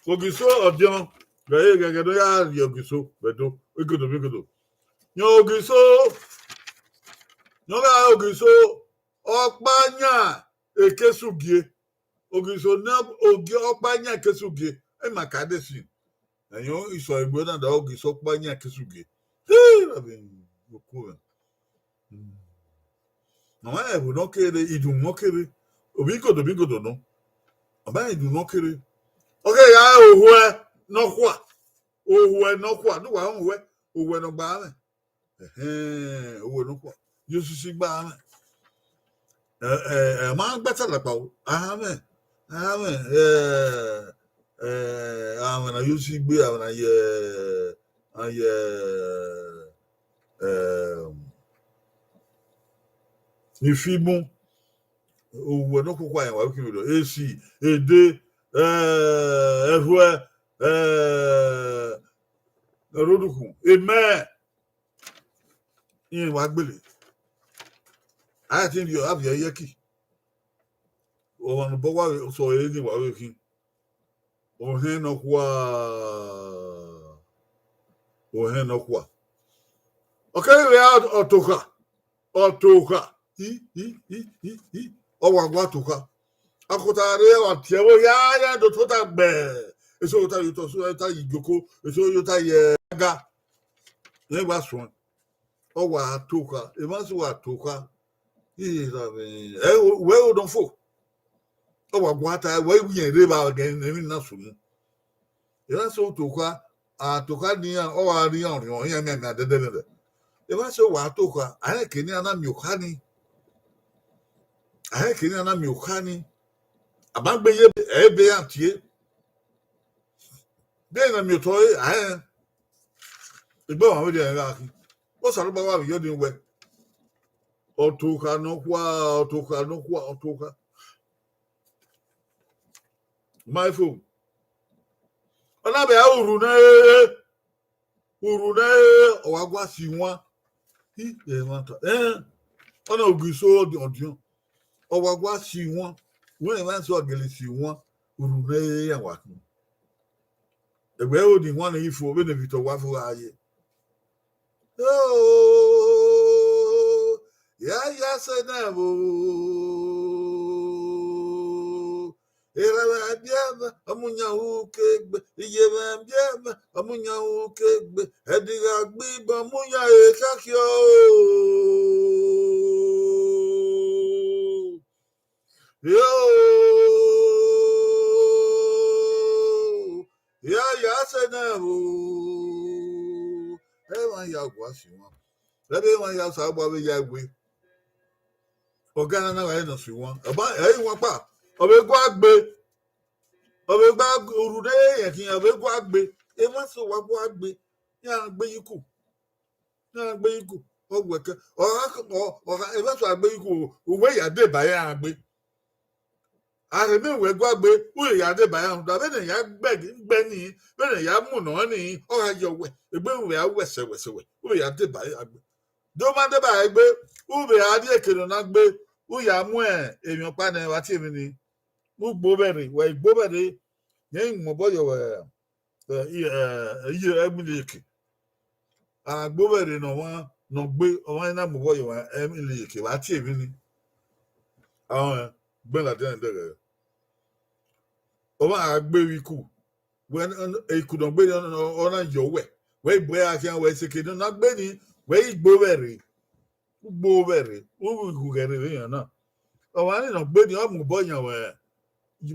Ogiso Odion. Gẹgẹ gẹgẹ do ya ye Ogiso, but do. Igodo, igodo. Yan Ogiso. Yan Ogiso. Ọkpa yan ekesugie. Ogiso ne ogie ọkpa yan ekesugie. Ema ka de si. Ẹyan isọ egbe na da Ogiso ọkpa yan ekesugie. Hii, rabi oku mwẹ. Hmm. Ọ ma ẹvbo ne ọ kere, idun ne ọ kere. Ovbi igodo, ovbi igodo nọ. Ọ ma idun ne ọ kere. Ọ kere ya ohuẹ nọkhua. Ohuẹ nọkhua, ne uwa rẹn ohuẹ, ohuẹ ne ọ gba mwẹ. Ẹhẹn, ohuẹ nọkhua. Ye osisi gba mwẹ. Ẹ, ẹ, ẹ, ma gba ta lakpa o. Amen. Amen. Ẹ, ẹ, amen na ye osisi gbe, amen na ye, a ye, ẹ, ifimu. Ohuẹ nọkhua yan wa kiri do. Esi, ede, ẹ, ẹrhuẹ, ẹ, ẹrhodukhun. Amen. Iran wa gbele. A ti rhie avie ẹyẹki. Ọmwa ne obọ wa vbe sẹ ọre ni wa vbe khin. Ohẹn nọkhua. Ohẹn nọkhua. Ọ keghi vbe ra ọtokha. Ọtokha. I, i, i, i, i. Ọ wa gua ọtokha. Akota rre, ọ wa tie ẹvbo hia, ya do tota gbẹ. Eso ta ye otọ, eso ta ye ijoko, eso yo ta ye aga. Rẹn gba suẹn. Ọ wa tokha, emwa eso wa tokha. Ira mwẹ, ẹ, wẹ odọ fo. Ọ wa gua ta, wẹ wiẹn rre vba gẹ ne emwi na sunu. Emwa eso tokha, a tokha ne iran, ọ wa rri iran orhiọn, iran miẹn miẹn dẹdẹdẹdẹ. Emwa eso wa tokha, a rẹn ke ne iran na miẹn okha ni. A rẹn ke ne iran na miẹn okha ni. A ma gbe ye ebe iran tie. Deghẹ na miẹn otọ ẹre, a rẹn. Egbe ọmwa vberriọ rẹn gha khin. Osanobua wa vbe yọ ni wẹ. Ọtokha nọkhua, ọtokha nọkhua, ọtokha. My phone. Ọ na vbe a urhu nẹ, urhu nẹ, ọ wa gua si wan. I, ẹmwata. Ẹn, ọ na Ogiso Ọdiọn. Ọ wa gua si wan. Wẹ emwa eso a gele si wan. Urhu nẹ, iran wa khin. Ẹgbẹe ẹro ni wan ne I fo, vbene Victor wa fo gha ye. Oh, ya, ya sẹ nẹ vbo. Erha mwẹ biẹ mwẹ, ọmuyan ru ke gbe, iye mwẹ biẹ mwẹ, ọmuyan ru ke gbe, ẹdẹ gha gbe ibọn, ọmuyan ekhakhiọ. Yo, ya, ya sẹ nẹ vbo. Emwa ya gua si wan. Ẹbe emwa ya sa gba vbe ya we. Ọga na na gha nọ si wan. Ọba, ẹ i wan kpa. Ọ vbe gua gbe. Ọ vbe gba urhu ne ẹkhin, ọ vbe gua gbe. Emwa so wa gua gbe. Ya gbe yi ku. Na gbe iku, ọ wẹ kẹ, ọ gha, ọ, ọ gha, emwa eso a gbe iku, uwẹ ya deba iran gbe. Arheme wẹ gua gbe, u ya deba iran, da vbene ya gbe, gbe ni, vbene ya mu nọ ni, ọ gha yọ wẹ, egbe u ya wẹ sẹ wẹ sẹ wẹ, u ya deba iran gbe. Do ma deba iran gbe, u vbe a rrie eke ne ọ na gbe, u ya mu emwi ọkpa nẹ, wa tie emwi ni. U gbe ovbẹre, wẹ i gbe ovbẹre, rẹn i mu obọ yọ wẹ, ẹ, i, ẹ, iye ẹmwẹ iyeke. A gbe ovbẹre ne ọmwa ne ọ gbe, ọmwa na mu obọ yọ emwi iyeke, vbe a tie emwi ni. Ọmwa gbe ladian dẹghẹ. Ọmwa a gbe vbe iku, wẹ, iku ne ọ gbe ni, ọ, ọ, ọ na yọ wẹ. Wẹ i bu ẹre khian, wẹ seke ne ọ na gbe ni, Wẹ i gbe ovbẹ rre, u gbe ovbẹ rre, u ghi ghẹ rre vbe iran na. Ọmwa ni nọ gbe ni, ọ mu obọ yan wẹ,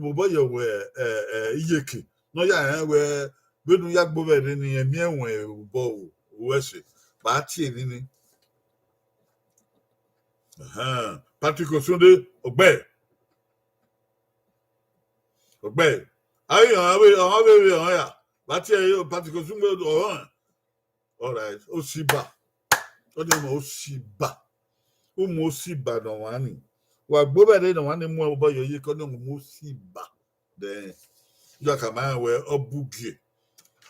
mu obọ yan wẹ, ẹ, ẹ, iyeke ne ọ ya rẹn wẹ, vbene u ya gbe ovbẹ rre ni, ẹ miẹn wẹ obọ ruẹ ẹse, vbe a tie nini. Ẹhẹn, Patrick Osunde, ọgbẹe. Ọgbẹe. Ayi ọmwa vbe, ọmwa vbe vbe ọmwa ya. Vbe a tie ẹre Patrick Osunde ọmwa. All right, Osiba. Ọ ni ọmọ Osiba. Umu Osiba ne ọmwa ni. Wa gbe ovbẹ rre ne ọmwa ni mu obọ yọ ye ke ọ ni ọmọ Osiba. Then, ya ka ma rẹn wẹ ọ bu gie.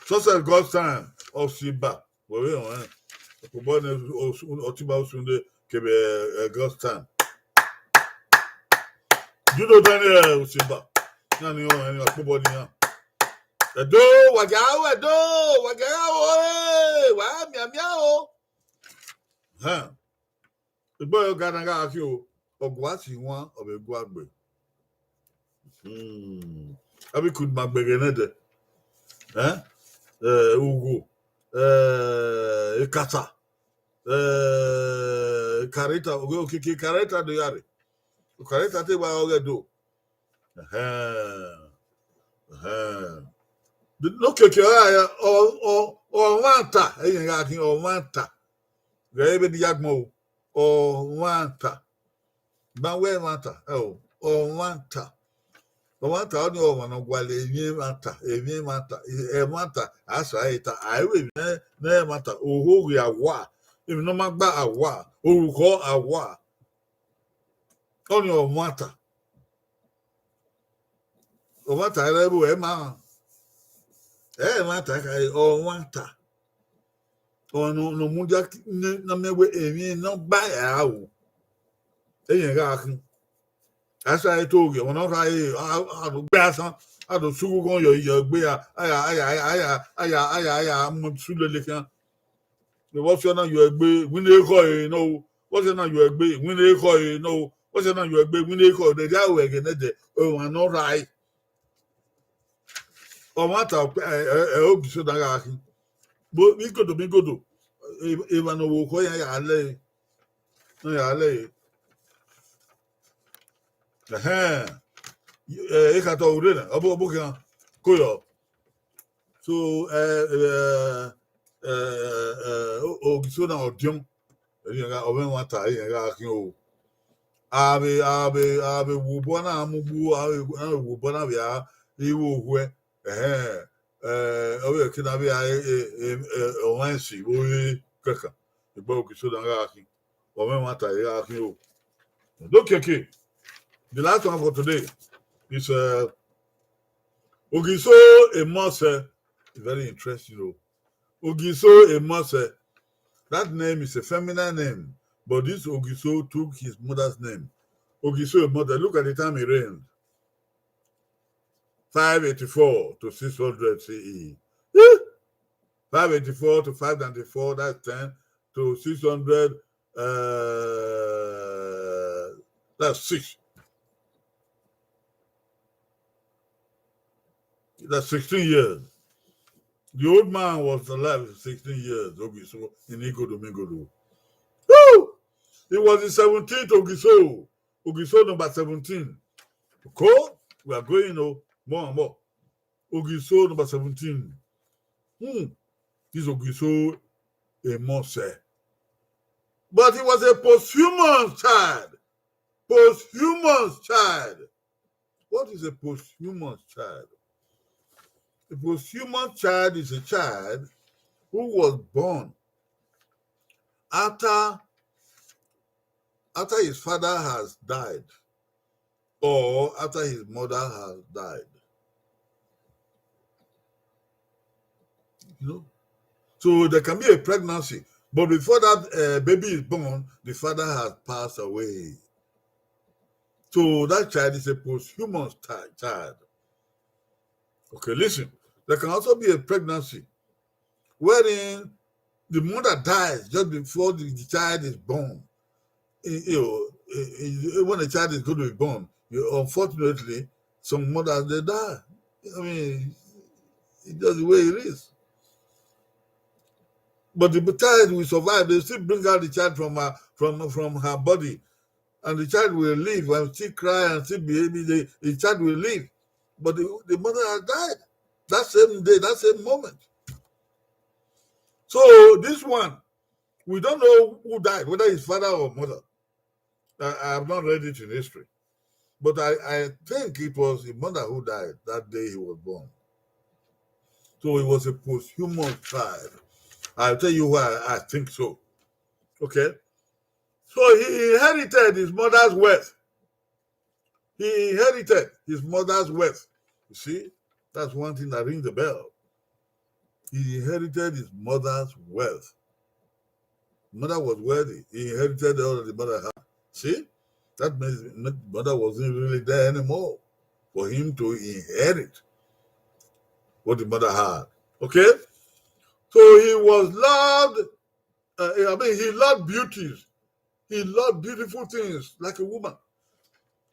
Success God's time, Osiba. Wẹ vbe rẹn. Okpobọ ni Osu-, Ọtẹnba Osunde kevbe, eh, God's time. Judo Daniel Osiba. Iran ni ọmọ ẹni ọkpobọ ni iran. Ẹdo, wa gia aro Ẹdo, wa gia aro, eh, wa mianmian o. Hẹn. Egbe ọre ọga na gha khin o, ọgua si wan, ọ vbe gua gbe. Hmm. Avbe ikun ma gbe ẹghẹ nẹdẹ. Eh? Eh, ugho, eh, ekata, eh, kareta, oghe okiekie kareta do ya rre. Kareta te wa ọghe do. Ẹhẹn. Ẹhẹn. Ne okiekie ọre a ya, ọ, ọ, ọmwata, ẹyẹn gha khin ọmwata. Ghẹ vbe ne I ya gbọn o, ọmwata. Ma wẹ ẹmwata, ẹ o, ọmwata. Ọmwata, ọ ni ọmwa ne ọ gualọ emwi ẹmwata, emwi ẹmwata, ẹmwata, a sa ẹre ta, a i ru emwi ne, ne ẹmwata, ohoghe a wa, emwi ne ọ ma gba a wa, orukhọ a wa. Ọ ni ọmwata. Ọmwata ẹre vbe ẹ ma, ẹmwata khare, ọmwata. Ọmwa ne ọ, ne ọ mudia ne, ne ọ miẹn wẹ emwi ne ọ gba ẹre a ru. Ẹyẹn gha khin. A sa ẹre to ghe, ọmwa ne ọ rha ẹre, a, a, a do gbe asan, a do sughu gọn yọ, yọ egbe ra, a ya, a ya, a ya, a ya, a ya, a ya mu su lele khian. Vbọsiẹ na yọ egbe, winna ekhọe nọ o. Vbọsiẹ na yọ egbe, winna ekhọe nọ o. Vbọsiẹ na yọ egbe, winna ekhọe, rẹrẹ a ru ẹghẹ nẹdẹ, ọmwa ne ọ rha ẹre. Ọmwata, ẹ, ẹ, ẹ, Ogiso na gha khin. Vbe igodo, vbe igodo, e-, emwa ne ọ vbe okhọ iran ya lẹre, iran ya lẹre. Ẹhẹn. Ẹ, ekhatọ urre na, ọ bu, ọ bu khian, ko yọ. So, ẹ, ẹ, ẹ, ẹ, o-, Ogiso na ọdiọn, ẹre iran gha, ọ mwẹ ẹmwata, iran gha khin o. A vbe, a vbe, a vbe wu obọ na mu gbu, a vbe, a vbe wu obọ na vbe a, I vbe ohuẹ, ẹhẹn, ẹ, ọ vbe ke na vbe a, e, e, e, e, ọmwa esi vbe ore kankan, egbe Ogiso na gha khin, ọ mwẹ ẹmwata, I gha khin o. Do keke. The last one for today is, uh, Ogiso Emose. Very interesting o. Ogiso Emose. That name is a feminine name, but this Ogiso took his mother's name. Ogiso Emose, look at the time he reigned. Five eighty-four to six hundred C E. Eh? Five eighty-four to five ninety-four, that's ten, to six hundred, uh, that's six. That's sixteen years. The old man was alive for sixteen years, Ogiso, in Igodo Migodo. Woo! He was the seventeenth Ogiso. Ogiso number seventeen. Cool? We are going, oh, more and more. Ogiso number seventeen. Hmm. This Ogiso Emose. But he was a posthumous child. Posthumous child. What is a posthumous child? A posthumous child is a child who was born after, after his father has died or after his mother has died. You know? So there can be a pregnancy, but before that, uh, baby is born, the father has passed away. So that child is a posthumous ti-, child. Okay, listen. There can also be a pregnancy wherein the mother dies just before the, the child is born. You, you know, eh, eh, when a child is going to be born, you, unfortunately, some mothers, they die. I mean, it's just the way it is. But the child will survive. They still bring out the child from her, from, from her body. And the child will live and still cry and still behave. The, the child will live. But the, the mother has died that same day, that same moment. So this one, we don't know who died, whether his father or mother. I, I have not read it in history. But I, I think it was his mother who died that day he was born. So he was a posthumous child. I'll tell you why I think so. Okay? So he inherited his mother's wealth. He inherited his mother's wealth. You see, that's one thing that rings the bell. He inherited his mother's wealth. Mother was wealthy. He inherited all the mother had. See? That means the mother wasn't really there anymore for him to inherit what the mother had. Okay? So he was loved, uh, I mean, he loved beauties. He loved beautiful things like a woman.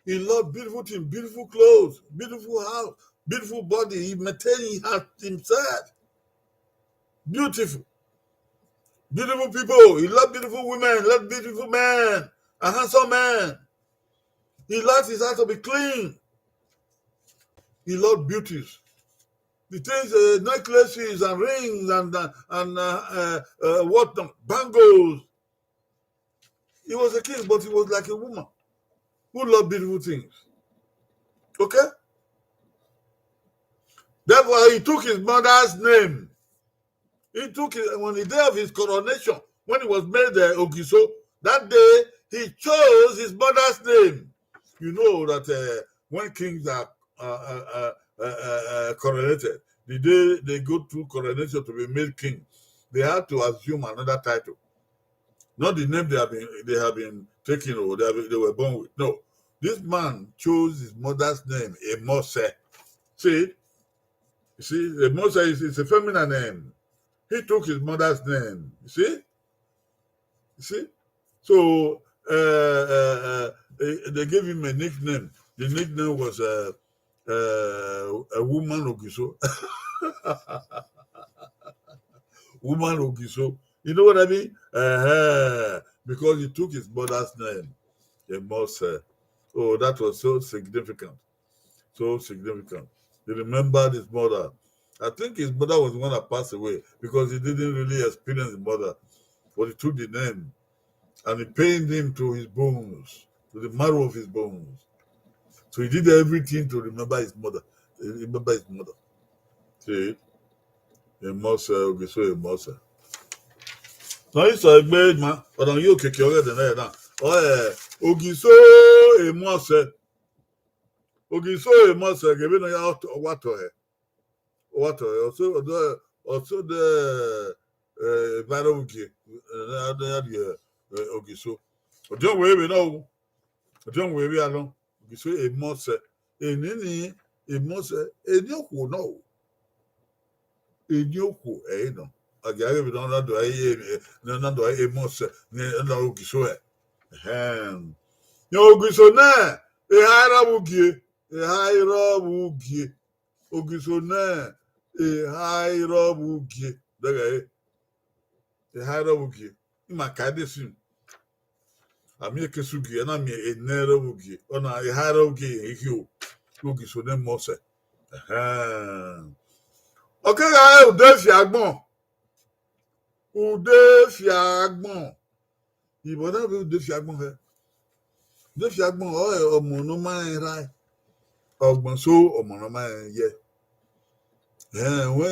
He loved beautiful things, beautiful clothes, beautiful house, beautiful body. He maintained, he had himself. Beautiful. Beautiful people. He loved beautiful women, loved beautiful men, a handsome man. He liked his house to be clean. He loved beauties. The things, uh, necklaces and rings and, uh, and, uh, uh, uh, what, um, bangles. He was a king, but he was like a woman who loved beautiful things. Okay? Therefore, he took his mother's name. He took it on the day of his coronation, when he was made, uh, Ogiso. That day, he chose his mother's name. You know that, uh, when kings are, uh, uh, uh, uh, uh, uh, coronated, the day they go through coronation to be made king, they had to assume another title. Not the name they have been, they have been taken or they, have been, they were born with. No. This man chose his mother's name, Emose. See? You see, Emose is, is a feminine name. He took his mother's name. You see? You see? So, uh, uh, uh, they, they gave him a nickname. The nickname was, uh, uh, a woman Ogiso. Woman Ogiso. You know what I mean? Uh-huh. Because he took his mother's name. Emose. Oh, that was so significant. So significant. He remembered his mother. I think his mother was the one that passed away because he didn't really experience his mother. But he took the name and it pained him to his bones, to the marrow of his bones. So he did everything to remember his mother. He remember his mother. See? Emose, Ogiso Emose. Now, it's a bad man, but on you kick your head and head now. Oh, yeah. Ogiso Emose. Ogiso Emose, give it a what to her. What to her? Also, the, also the, uh, Barogi, uh, Ogiso. Ọdiọn wẹ vbe nọ o. Ọdiọn wẹ vbe alọ. Ogiso Emose. Eni ni Emose. Eni okhuo nọ o. Eni okhuo ẹre nọ. A gia ghẹ vbe nọ na do a ye, na do a ye Emose, ne na Ogiso ẹ. Ẹhẹn. Yan Ogiso nẹ, eha i rọ vbe ugie, eha i rọ vbe ugie. Ogiso nẹ, eha i rọ vbe ugie. Dẹghẹ, eha i rọ vbe ugie. Ima ka de sin. A miẹn ekesu gie, a na miẹn enẹ rọ vbe ugie. Ọna eha i rọ vbe ugie, ikhi o. Ogiso nẹ Emose. Ẹhẹn. Ọ kegha re ude fi agbọn. Ude fi agbọn. Ivbo na vbe ude fi agbọn hẹ? Ude fi agbọn, ọ, ọmọ ne ọ ma rẹn rae. Ọgbọn so ọmọ ne ọ ma rẹn yẹ. Ẹn, wẹ,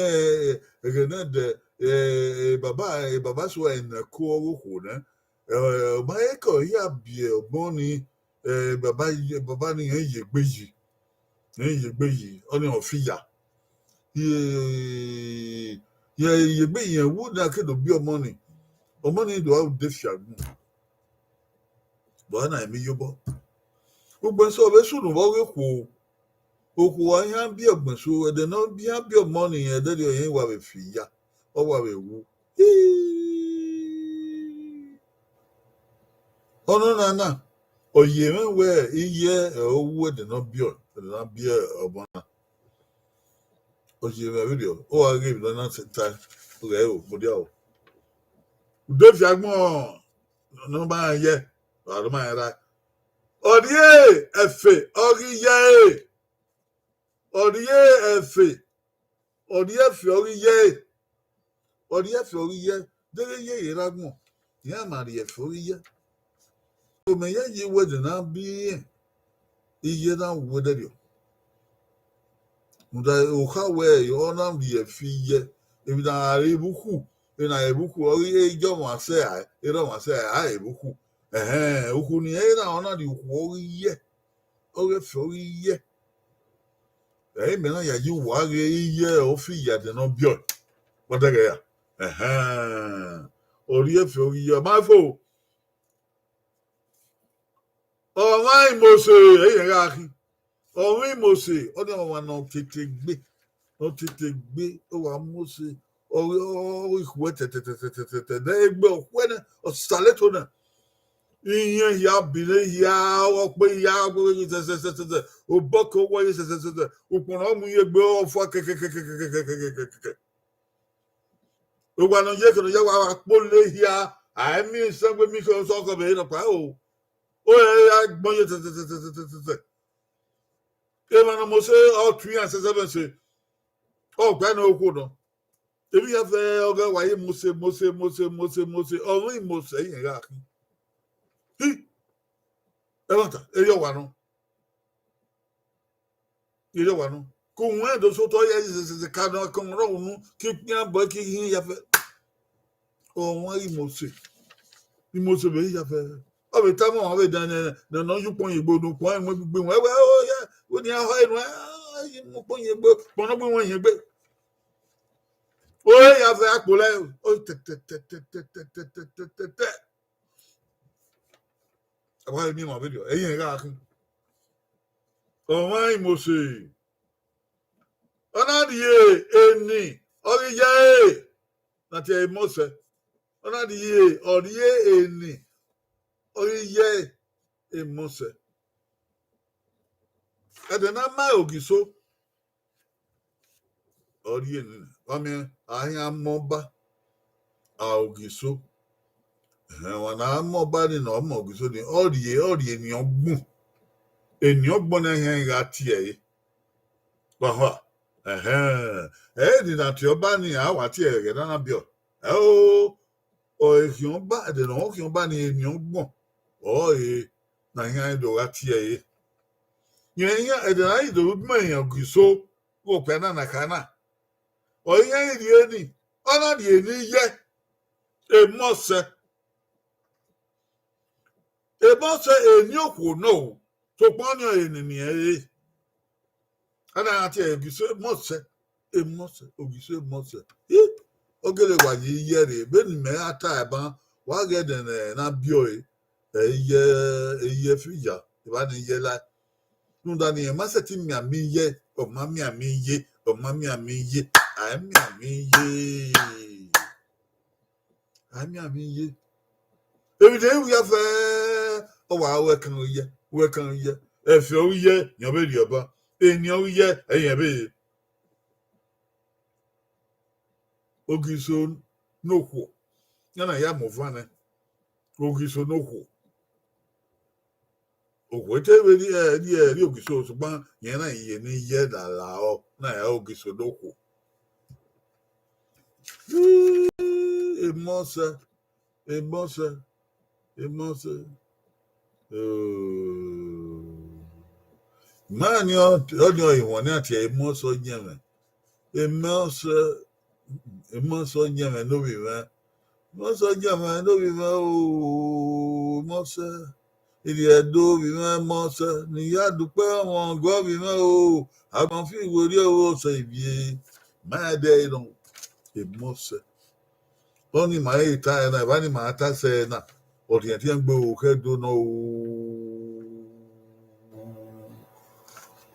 ẹghẹ nẹ dẹ, eh, eh, baba, eh, baba so ẹnẹ ko ọghe okhuo nẹ. Eh, ọ ma he ke ọ ya biẹ ọgbọn ni, eh, baba, baba ni rẹn ye egbe yi. Rẹn ye egbe yi, ọnii ọ fi ya. Ye, ye, ye egbe yi, ẹvbo na ke do biẹ ọmọ ni. Ọmọ ni do a ude fi agbọn. Bọ a na emi yobọ. Ugbẹn so vbe sunu vbe ọghe okhuo. Okhuo a yan biẹ ọgbẹn so, ẹdẹ ne ọ yan biẹ ọmọ ni, ẹdẹ rẹ ọ rẹn wa vbe fi ya, ọ wa vbe wu. Hii. Ọnọna na, ọ ye mwẹ wẹ iye ẹ ọ wu ẹdẹ ne ọ biẹ, ẹdẹ ne ọ biẹ ọmọ na. Ọ ye mwẹ vberriọ, ọ gha ghe emwi ne ọ na ta, ọ ghẹ ro, mudia o. Ude fi agbọn ne ọ ma rẹn yẹ, ọ ma rẹn ra. Ọ rhie ẹfe ọ ghi yẹ ẹre. Ọ rhie ẹfe, ọ rhie ẹfe ọ ghi yẹ ẹre. Ọ rhie ẹfe ọ ghi yẹ, deghẹ iye ye rre agbọn, iran ma rhie ẹfe ọ ghi yẹ. Mẹ ya ye wẹ de na bi rẹn, iye na wu ẹdẹrriọ. Rhunmwuda okha wẹ ọ na rhie ẹfe yẹ, emwi ne a re vbe ukhu, emwi ne a re vbe ukhu, ọ ghi re iye ọmwa sẹ rae, erha ọmwa sẹ rae, a re vbe ukhu. Ẹhẹn, ukhu ni ẹre na, ọ na rhie ukhu ọ ghi yẹ, ọ ghi ẹfe ọ ghi yẹ. Ẹ i mẹ na ya ye uwa ghe iye ọ fi ya ẹdẹ ne ọ biẹ ọe. Wa dẹghẹ ra? Ẹhẹn, ọ rhie ẹfe ọ ghi yẹ, ọ ma fo. Ọmwa Imose, ẹ i rẹn gha khin. Ọmwa Imose, ọnii ọmwa ne ọ tete gbe, ne ọ tete gbe, ọ wa mu ose, ọ ghi, ọ ghi khuẹ tẹtẹtẹtẹtẹ, ne egbe ọ khuẹ nẹ, ọ sale to nẹ. Iyẹn hia, bine hia, ọkpe hia, sẹsẹsẹsẹ, obọke owa ye sẹsẹsẹsẹ, ukpọn ne ọ mu ye egbe ọ fua kẹkẹkẹkẹkẹkẹkẹkẹkẹ. Owa ne ọ ye kẹ ne ọ ya wa kpolo ehia, a i miẹn isẹn wẹ miẹn ikhiẹ osọkọ vbe nọkpa o. Ọ ya gbọn ye tẹtẹtẹtẹtẹ. Emwa ne Imose ọ tu iran sẹsẹ vbe ẹse, ọ gba nọ okhuo nọ. Emwi hia fẹ ọghe wa ye Imose, Imose, Imose, Imose, Imose, ọmwa Imose ẹ i rẹn gha khin. Hi, ẹmwata, erriọ wa nọ. Erriọ wa nọ. Ke uwẹ do sẹ otọ ya ye sẹsẹsẹ ka nọ, ke ọmwa rọvbunu, ke ikpian bọ, ke ihin ya fẹ. Ọmwa Imose, Imose vbe ya fẹ. Ọ vbe tama ọmwa vbe dan nẹ, nẹ, nẹ ọ ye ukpọn ye egbe, ne ukpọn mu egbe iwẹn, wẹ, o ya, wẹ ne iran họe nuẹn, a, a, mu ukpọn ye egbe, ukpọn ne ọ gbe iwẹn ye egbe. Ọ ya fẹ akpolẹ, o tẹtẹtẹtẹtẹtẹtẹ. A wa miẹn emwa vberriọ, ẹ i rẹn gha khin. Ọmwa Imose, ọ na rhie eni, ọ ghi ya ẹre, na tie Imose. Ọ na rhie, ọ rhie eni, ọ ghi ya ẹre, Imose. Ẹdẹ ne a ma Ogiso, ọ rhie eni, wa miẹn, a khian mọ ọba, a Ogiso. Ẹhẹn, wa na mọ ọba ni ne ọ ma Ogiso ni, ọ rhie, ọ rhie eni ọgbọn. Eni ọgbọn ne a khian gha tie ẹre. Wa hua, ẹhẹn, ẹ i re eni ne a tie ọba ni, a wa tie ẹre ẹghẹ ne a na biẹ ọe. Ẹ o, ọ khian ọba, ẹdẹ ne ọ khian ọba ni, eni ọgbọn ọre ne a khian do gha tie ẹre. Rẹn iran, ẹdẹ ne a i do ru ma rẹn Ogiso vbe okpia na na kha na. Ọ i rẹn rhie ni, ọ na rhie ni ye Imose. Imose eni okhuo nọ o, sokpan ọnii ọre eni ne ẹ re. A na gha tie Ogiso Imose, Imose, Ogiso Imose. I, ọ gele wa ye iye rre, vbene imẹ ra ta ẹban, wa ghẹ nene na biẹ ọre, ẹ iye, ẹ iye fi ya, evba ne iye lae. Rhunmwuda ne irẹn ma sẹtin mianmian iye, ọ ma mianmian iye, ọ ma mianmian iye, a i mianmian iye. A i mianmian iye. Emwi ne u ya fẹ, ọ wa ru ẹkan ye, ru ẹkan ye. Ẹfe ọ ghi ye, yẹn vbe rhie ọba. Eni ọ ghi ye, ẹ yẹn vbe re. Ogiso ne okhuo, iran na ya mu ovan nẹ, Ogiso ne okhuo. Okhuo te vbe rhie, rhie, rhie Ogiso, sokpan irẹn na ye ne iye da la ọ, na ya Ogiso ne okhuo. Imose, Imose, Imose. Oh. Ma ni ọ, ọ ni ọ ihuan ne a tie Imose Ọyẹnmwẹ. Imose, Imose Ọyẹnmwẹ ne ovbi mwẹ. Imose Ọyẹnmwẹ ne ovbi mwẹ o, Imose. Irhiẹ do ovbi mwẹ Imose, ne I ya dukpẹ ọmwa ọgọ ovbi mwẹ o, agbọn fi werriẹ o, ọsẹ ivie, ma ẹdẹ nọ, Imose. Ọnii ma he ta ẹre na, evba ni ma ta sẹ ẹre na, ọ rhiẹnrhiẹn gbe okhẹdo nọ o.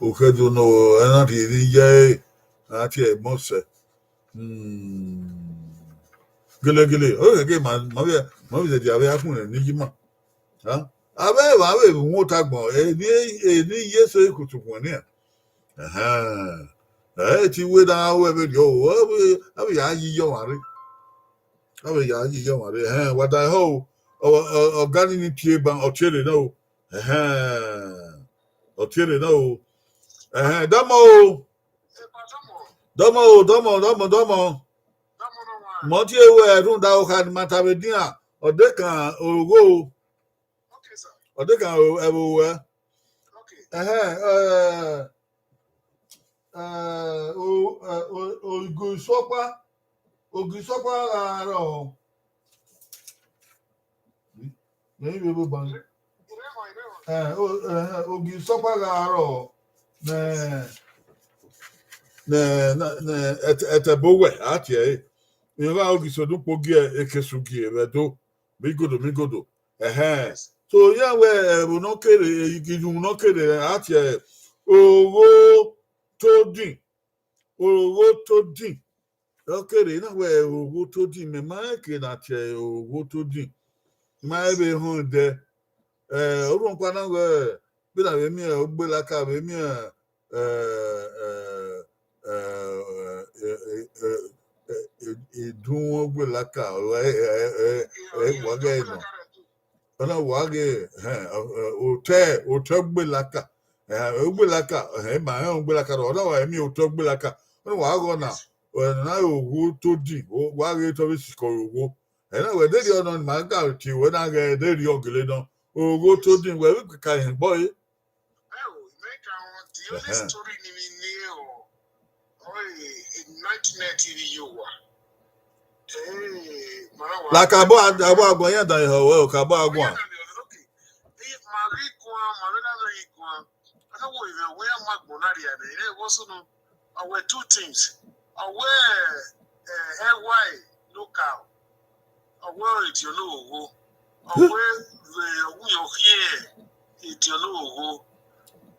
Okhẹdo nọ o, ẹ na rhie emwi ye ẹre, a na tie ẹre Imose. Hmm. Gelegele, ọ khẹke ma, ma vbe, ma vbe zẹdẹ avbe akhuẹn ne iye ima. A? Avbe evba vbe ru ota agbọn, eni, eni Jesu Kristi khuẹn nian. Ẹhẹn. Ẹ i ti wẹ ne a ru ẹvberriọ o, avbe, avbe ya yi iye ọmwa rre. Ọ vbe ya yi ye ọmwa rre, ẹhẹn, wa da hẹ o. Ọ, ọ, ọga ni ni tie ban, ọ tie rre nọ o. Ẹhẹn, ọ tie rre nọ o. Ẹhẹn, dọmọ o. Dọmọ o, dọmọ, dọmọ, dọmọ. Mẹ ọ tie ruẹ rhunmwuda okha ne ima ta vbe edian, ọ dekan ogho o. Ọ dekan ẹvbo ruẹ. Ẹhẹn, eh, eh, o, eh, o, o, Ogisọkpa, Ogisọkpa gha rrọọ. Mẹ i vbe vbe ban. Eh, o, eh, Ogisọkpa gha rrọọ nẹ, nẹ, nẹ, nẹ, ẹt-, ẹtẹbo wẹ, a tie ẹre. Irẹn gha Ogiso ne ukpo gie, ekesu gie vbe Ẹdo. Migodo, migodo. Ẹhẹn. So, iran wẹ, eh, ẹvbo ne ọ kere, eh, irunmwu ne ọ kere, a tie ẹre, ogho to din. Ogho to din. Ọ kere na wẹ ogho to din, mẹ ma rẹn eke na tie ogho to din. Ma vbe họn dẹ. Eh, orhunmwu ọkpa na wẹ, vbene a vbe miẹn Ogbelaka, vbe miẹn, eh, eh, eh, eh, eh, eh, eh, Idunmwu Ogbelaka, eh, eh, eh, eh, wa ghe nọ. Ọ na wa ghe, ẹhẹn, eh, eh, otọ, otọ Ogbelaka. Eh, Ogbelaka, eh, ma rẹn Ogbelaka rọ, ọ na wa miẹn otọ Ogbelaka. Ọ na wa ghe ọna, eh, na ogho to din, o, wa ghe te ọ vbe sikẹ ogho. Ẹ na wẹ, de rriọ nọ, ma ga tie wẹ na ghẹ, de rriọ gele nọ. Ogho to din, wẹ vbe ka hin gbọ re. Ẹo, America, the only Ẹhẹn. story ni mi ni o, o, in nineteen ninety ni yo wa. Eh, mara wa. Like, abọ, abọ agbọn yan dan ihọ wẹ o, ka abọ agbọn. Okay. Eh, ma ghi guan, ma vbe na ghi guan. Ana wo ivẹ wẹ a ma gbọn na ria nẹ, ẹ wọ sunu. Ọ wẹ two things. Ọ wẹ, eh, ẹwae local. Ọ wẹ ediọn ne ogho. Ọ wẹ, eh, ọ wẹ ọ khian ediọn ne ogho.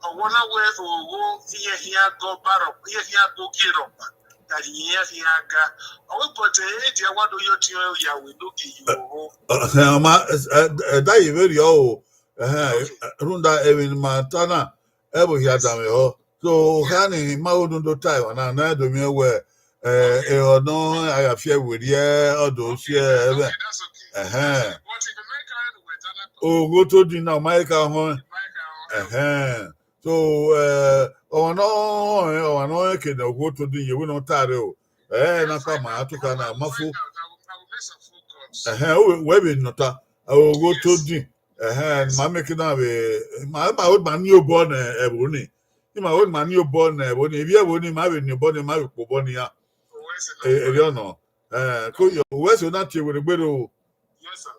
Ọ wẹ na wẹ ogho, iye khian gọ barọ, iye khian gọ gie rọkpa. That iye khian ga. Ọ wẹ but, eh, ediọn wa do yo tiọn ya wẹ no gi yo ogho. Ẹhẹn, ọma, ẹ, ẹ, ẹ, da ye vberriọ o. Ẹhẹn, rhunmwuda emwi ne ima ta na, ẹ vbe hia danmwehọ. So, okha ni ma ho nudo ta emwa na, ne a do miẹn wẹ, eh, ehọ nọ a ya fi ẹre werriẹ, ọ do si ẹre. Ẹhẹn. Ogho to din na, ọ ma he ka họn. Ẹhẹn. So, eh, ọmwa ne ọ họn, ọmwa ne ọ họn eke ne ogho to din, ye wẹ ne ọ ta rre o. Ẹ na kpa ma a tuka na, ma fo. Ẹhẹn, wẹ, wẹ vbe nọ ta, ogho to din. Ẹhẹn, ma make na vbe, ma, ma ho ma ni obọ nẹ ẹvbo ni. I ma ho ma ni obọ nẹ ẹvbo ni. Ivbi ẹvbo ni, ma vbe ni obọ ni, ma vbe kpo obọ ni ya. E, erriọ nọ. Eh, ko yọ, uwẹ so na tie werriegbe rre o.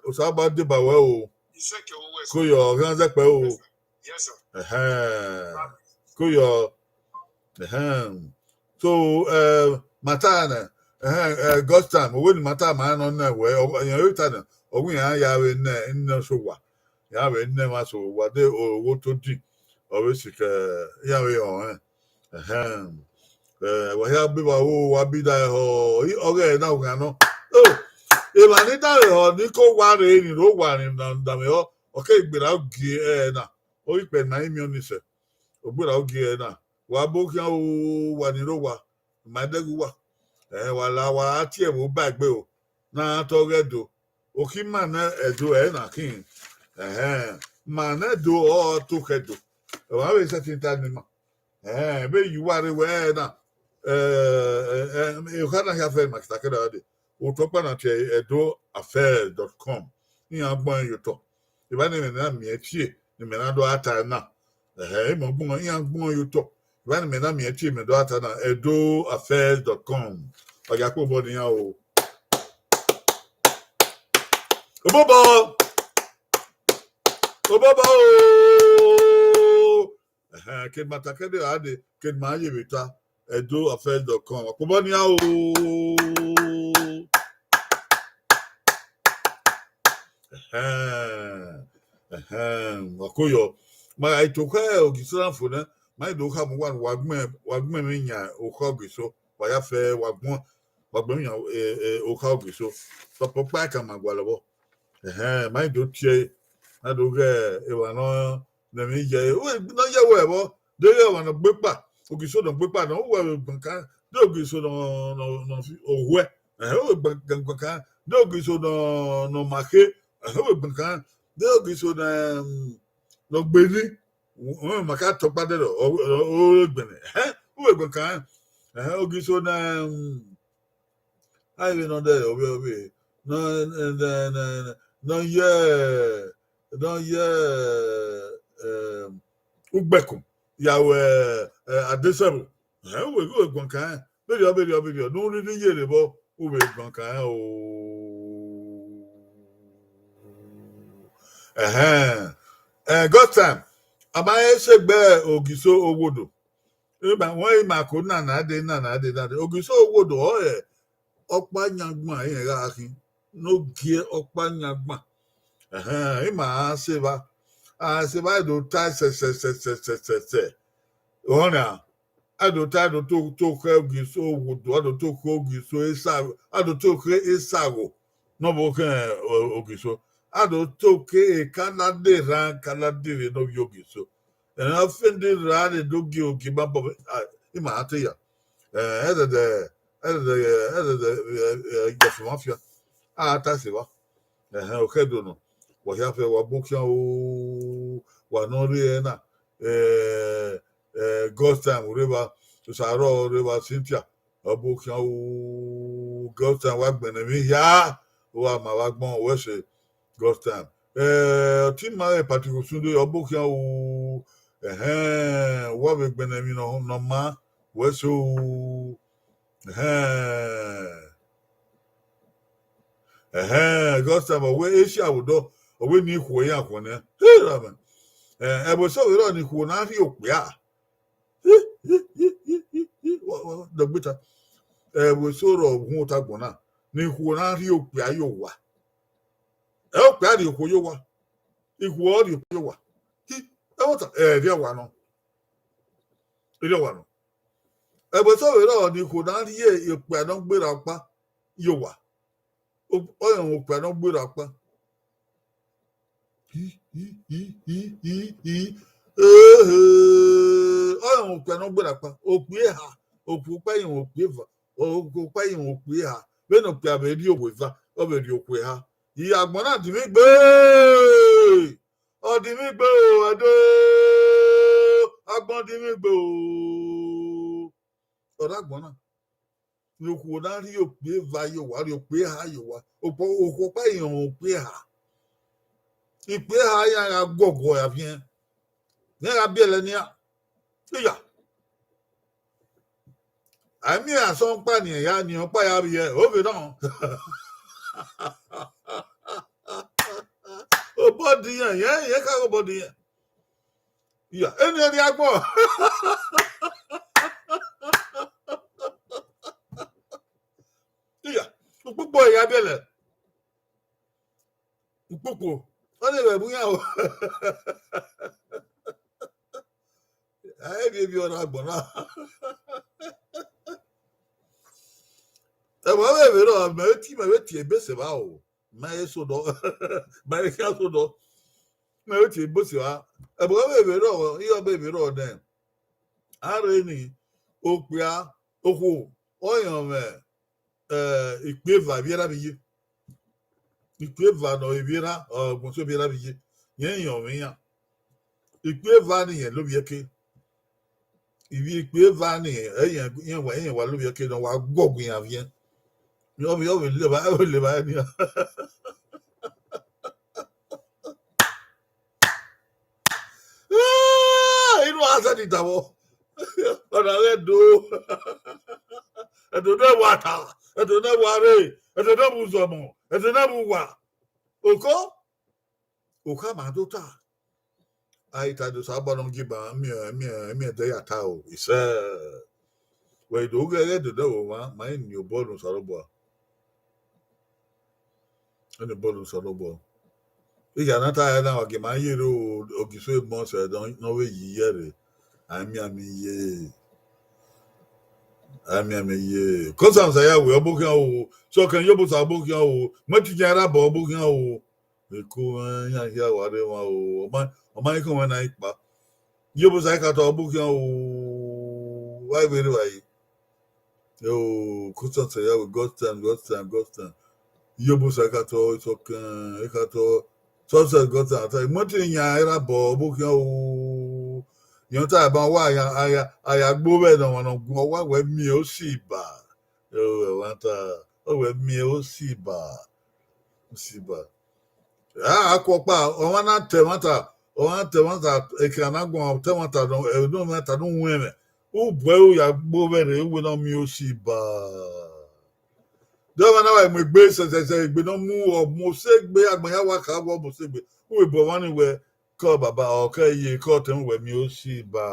Osanobua deba wẹ o. Ko yọ, ọ ghian zẹkpẹ o. Ẹhẹn. Ko yọ. Ẹhẹn. So, eh, ma ta nẹ, ẹhẹn, eh, God's time, owẹ ne ma ta ma nọ nẹ wẹ, ọ, ẹyẹn vbe ta nẹ, ọ wẹ iran ya vbe nẹ, nẹ Osanobua, iran vbe nẹ emwa Osanobua, de ogho to din, ọ vbe sikẹ, iran vbe họn rẹn. Ẹhẹn. Eh, wa hia be vba wo, wa bi da ẹhọ, i, ọghe na gha nọ. Oh, emwa ni da ẹhọ, ni ko wa rre, ni ro wa ni da, da ẹhọ, ọ ke gberra gie ẹre na, ọ ghi kpẹ ne ima i miẹn ọnii sẹ, ọ gberra gie ẹre na. Wa bo khian o, wa ni rre owa, ma dẹghe uwa. Eh, wa la, wa tie ẹvbo ba egbe o, na tọ ghe Ẹdo. Okhi ma nẹ Ẹdo ẹre na khin. Ẹhẹn, ma nẹ Ẹdo ọ to khẹ Ẹdo. Wa vbe sẹtin ta ni ma. Eh, vbe ye uwa rre wẹ ẹre na. Eh, eh, eh, okha na hia fẹ ma kita kẹdẹ dẹ. Otọ ọkpa na tie edo affairs dot com. Iran gbẹn ye otọ. Evba ne imẹ na miẹn tie, ne imẹ na do a ta na. Ẹhẹ, imẹ gbẹn, iran gbẹn ye otọ. Evba ne imẹ na miẹn tie, imẹ do a ta na, edo affairs dot com. Ọ ya kpe obọ ne iran o. Obọbọ. Obọbọ o. Ẹhẹn, ke ma ta kẹdẹ gha dee, ke ma ye vbe ta, edo affairs dot com. Ọkpobọ nian o. Ẹhẹn, ẹhẹn, wa ko yọ. Ma gha to khẹ Ogiso na fo nẹ, ma i do khama uwa ne wa gbẹn, wa gbẹn emwi yan okha Ogiso, wa ya fẹ, wa gbọn, wa gbẹn emwi yan, eh, eh, okha Ogiso. Tọpọ ọkpa ẹkan ma gualọ vbọ. Ẹhẹn, ma i do tie, na do ghẹ emwa nọ, ne emwi ye, wẹ, nọ ye wẹ vbọ, deghẹ emwa nọ gbe kpa, Ogiso nọ gbe kpa, nọ wẹ vbe gbankan, de Ogiso nọ, nọ, nọ fi, owẹ, ẹhẹn, wẹ gbankan, De Ogiso nọ, nọ ma khe, ẹhẹn, u vbe gbẹn kan. De Ogiso nọ, em, nọ gbe ni, u, u ma ka tọkpa dẹdẹ, ọ, ọ, ọ, ọ gbẹn nẹ, ẹhẹn, u vbe gbẹn kan. Ẹhẹn, Ogiso nọ, em, a i vbe nọ dẹ, ovbi, ovbi, nọ, nọ, nọ, nọ, nọ ye, nọ ye, em, Ugbẹkun, ya wẹ, eh, Adesẹvbo. Ẹhẹn, u vbe, u vbe gbẹn kan, vberriọ, vberriọ, vberriọ, ne u rhirhi ye rre vbọ, u vbe gbẹn kan o. Ẹhẹn. Eh, Godtime, a ma he sẹ egbe Ogiso Owodo. Ima, wẹ ima ko nana dee, nana dee, nana dee. Ogiso Owodo ọre ọkpa yan gban, irẹn gha khin. Ne ogie ọkpa yan gban. Ẹhẹn, ima a sẹ evba. A sẹ evba, do ta sẹ, sẹ, sẹ, sẹ, sẹ, sẹ, sẹ. Ọna, a do ta, a do to, to khẹ Ogiso Owodo, a do to khẹ Ogiso Esa, a do to khẹ Esagho. Ne ọ vbe khẹ, o, Ogiso. A do to khẹ eka na de rran, eka na de rre ne ọ vbe Ogiso. Ẹn, a fẹn de rra re do gie ogie ma bọ, a, ima a te ya. Eh, ẹdẹdẹ, ẹdẹdẹ, ẹdẹdẹ, eh, eh, Igẹfẹ mafia. A ta sẹ evba. Ẹhẹn, okhẹdo nọ. Wa hia fẹ, wa bu khian o, wa nọ rre ẹna. Eh, eh, Godtime, u rre evba, Osaro, u rre evba, Cynthia. Ọ bu khian o, Godtime, wa gbẹnnẹ emwi hia, u wa ma vbe agbọn, wẹ sẹ Godtime. Eh, ọtẹn ima mwẹ Patrick Osunde, ọ bu khian o, ẹhẹn, wa vbe gbẹnnẹ emwi nọ, nọ ma, wẹ sẹ o, ẹhẹn. Ẹhẹn, Godtime, ọ wẹ Asia vbe odọ, ọ wẹ ne I khuẹ iran khuẹ nẹ. Hey, Ramẹ. Eh, ẹvbo eso vbe rrọọ ne ikhuo na rhie okpia. Dọgbeta. Ẹvbo eso rrọọ uhunmwu ota agbọn na, ne ikhuo na rhie okpia ye owa. Ẹ okpia rhie okhuo ye owa. Ikhuo rhie okhuo ye owa. Hi, ẹmwata, ẹ, erriọ wa nọ. Erriọ wa nọ. Ẹvbo eso vbe rrọọ ne ikhuo na rhie okpia ne ọ gberra ọkpa ye owa. O-, ọrọre okpia ne ọ gberra ọkpa. Hi, hi, hi, hi, hi, hi. Ehe. Ọrọre okpia ne ọ gberra ọkpa. Okpia eha, okpia ọkpa ye okpia eva, okpia ọkpa ye okpia eha. Vbene okpia vbe rhie owa eva, ọ vbe rhie okpia eha. Iye agbọn na dinmwi gbe. Ọ dinmwi gbe o, Ẹdo. Agbọn dinmwi gbe o. Ọ rre agbọn na. Ne okhuo na rhie okpia eva ye owa, rhie okpia eha ye owa. Okhuo, okhuo ọkpa i rọnmwẹ okpia eha. Ikpia eha iran gha guọguọ ya viẹn. Iran gha biẹlẹ nian. Iya. A i miẹn asọn ọkpa ne iran ya, ne ọkpa ya vbiẹ, ovbe nọ. Obọ din iran, irẹn, irẹn ka ghe obọ din iran. Iya, eni ẹre agbọn. Iya, ukpukpu ya biẹlẹ. Ukpukpu. Ọ ni vbe bu iran o. A i rhie emwi ọna agbọn na. Ẹmwẹ vbe vbe rrọọ, mẹ vbe tie, mẹ vbe tie ebe sẹ evba o. Ma he sodọ, ma he khian sodọ. Mẹ vbe tie ebe sẹ evba. Ẹmwẹ vbe vbe rrọọ, iye ọbe vbe rrọọ nẹ. A rre ni, okpia, okhuo, ọ rọnmwẹ, eh, ikpia eva ivbi erha vbe iye. Ikpia eva nọ ivbi erha, ọ, ọgbọn so ivbi erha vbe iye. Irẹn rọnmwẹ iran. Ikpia eva ni irẹn lovbiẹ ke. Ivbi ikpia eva ni irẹn, irẹn wa, irẹn wa lovbiẹ ke ne ọ wa guọguọ iran viẹn. Ọ vbe, ọ vbe leva, ọ vbe leva nian. Ah, inu a sẹtin tama. Ọna ghẹ do. Ẹdẹ ne wa ta, ẹdẹ ne wa rre, ẹdẹ ne wa uzọmọ, ẹdẹ ne wa uwa. Oko, okha ma do ta. A i ta do sa ba nọ gie ba, miẹn, miẹn, miẹn ẹdẹ ya ta o, isẹ. Wẹ i do ghẹ ghẹ dodẹ vbe omwa, ma i ni obọ ne Osanobua. Ẹni obọ ne Osanobua. Ighẹ a na ta ẹre na, wa gie ma ye rre o, Ogiso Emọsẹ ne ọ vbe yi yẹ rre. A i miẹn ami ye. A i miẹn ami ye. Kọsa sa ya wẹ ọ bu khian o. Sọkẹn Iyobosa ọ bu khian o. Mẹtijẹn Erabọ ọ bu khian o. Eko mwẹ iran hia wa rre emwa o. Ọ ma, ọ ma ikọmwẹ na ikpa. Iyobosa ikata ọ bu khian o. Wa i vbe rre evbare. O, Kọsa sa ya wẹ Godtime, Godtime, Godtime. Iyobo sa kha tọ, isọkẹn, e kha tọ, success got am. Imọtin yan erha bọ, ọbokhian o. Yan ta ban wa, a ya, a ya, a ya gbe ovbẹ ne ọmwa ne ọ gu, ọ wa wẹ miẹn osi ba. Ẹ, ọ wẹ ta, ọ wẹ miẹn osi ba. Osi ba. A, a kọ ọkpa, ọmwa na ta ẹmwata, ọmwa na ta ẹmwata, ekẹn na guan ta ẹmwata nọ, ẹ, ne ọ ta ne u wẹn mwẹ. U bu ẹre, u ya gbe ovbẹ rre, u wẹ ne ọ miẹn osi ba. De ọmwa na wa mu egbe sẹsẹsẹ, egbe ne ọ mu, ọ mu osegbe, agbọn ya wa kha vbe ọ mu osegbe. U vbe bu ọmwa ni wẹ, kọ baba, ọ kẹ ye, kọ tẹn wẹ miẹn osi ba.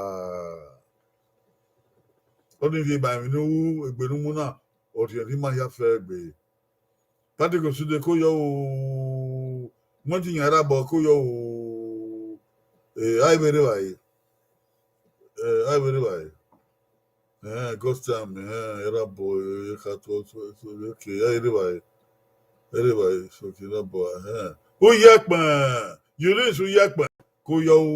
Ọnii rhie ba emwi ne u ru, egbe ne u mu na, ọ rhiẹnrhiẹn ima hia fẹ egbe. Patrick Osude, ko yọ o. Imọtin yan erha bọ, ko yọ o. Eh, a i vbe rre evbare. Eh, a i vbe rre evbare. Eh, God's time, eh, erha bọ, eh, kha tọ, tọ, tọ, okay, a i rre evbare. Erha bọ, okay, erha bọ, eh. Uyẹkpẹn, Eunice Uyẹkpẹn, ko yọ o.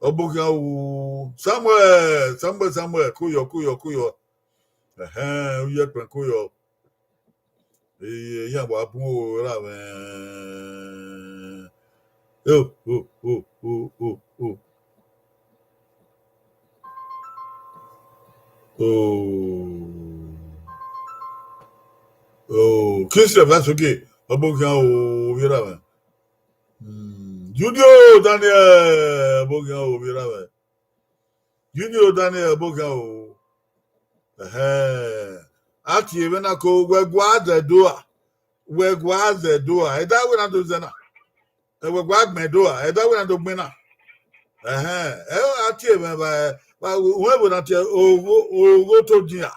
Ọbokhian o. Samuel, Samuel, Samuel, ko yọ, ko yọ, ko yọ. Ẹhẹn, Uyẹkpẹn, ko yọ. Iran wa bun oro ra mwẹ. O, o, o, o, o, o. O. O, Christian Vasoge, ọbokhian o, vbe ra mwẹ. Hmm, Junior Daniel, ọbokhian o, vbe ra mwẹ. Junior Daniel, ọbokhian o. Ẹhẹn. A tie mwẹ na ko, wẹ gua zẹ do a. Wẹ gua zẹ do a. Ẹ da wẹ na do zẹ na. Ẹ wẹ gua gbẹn do a. Ẹ da wẹ na do gbẹn na. Ẹhẹn. Ẹ a tie mwẹ ba, ba, uwẹ vbe na tie ogho, ogho to dia.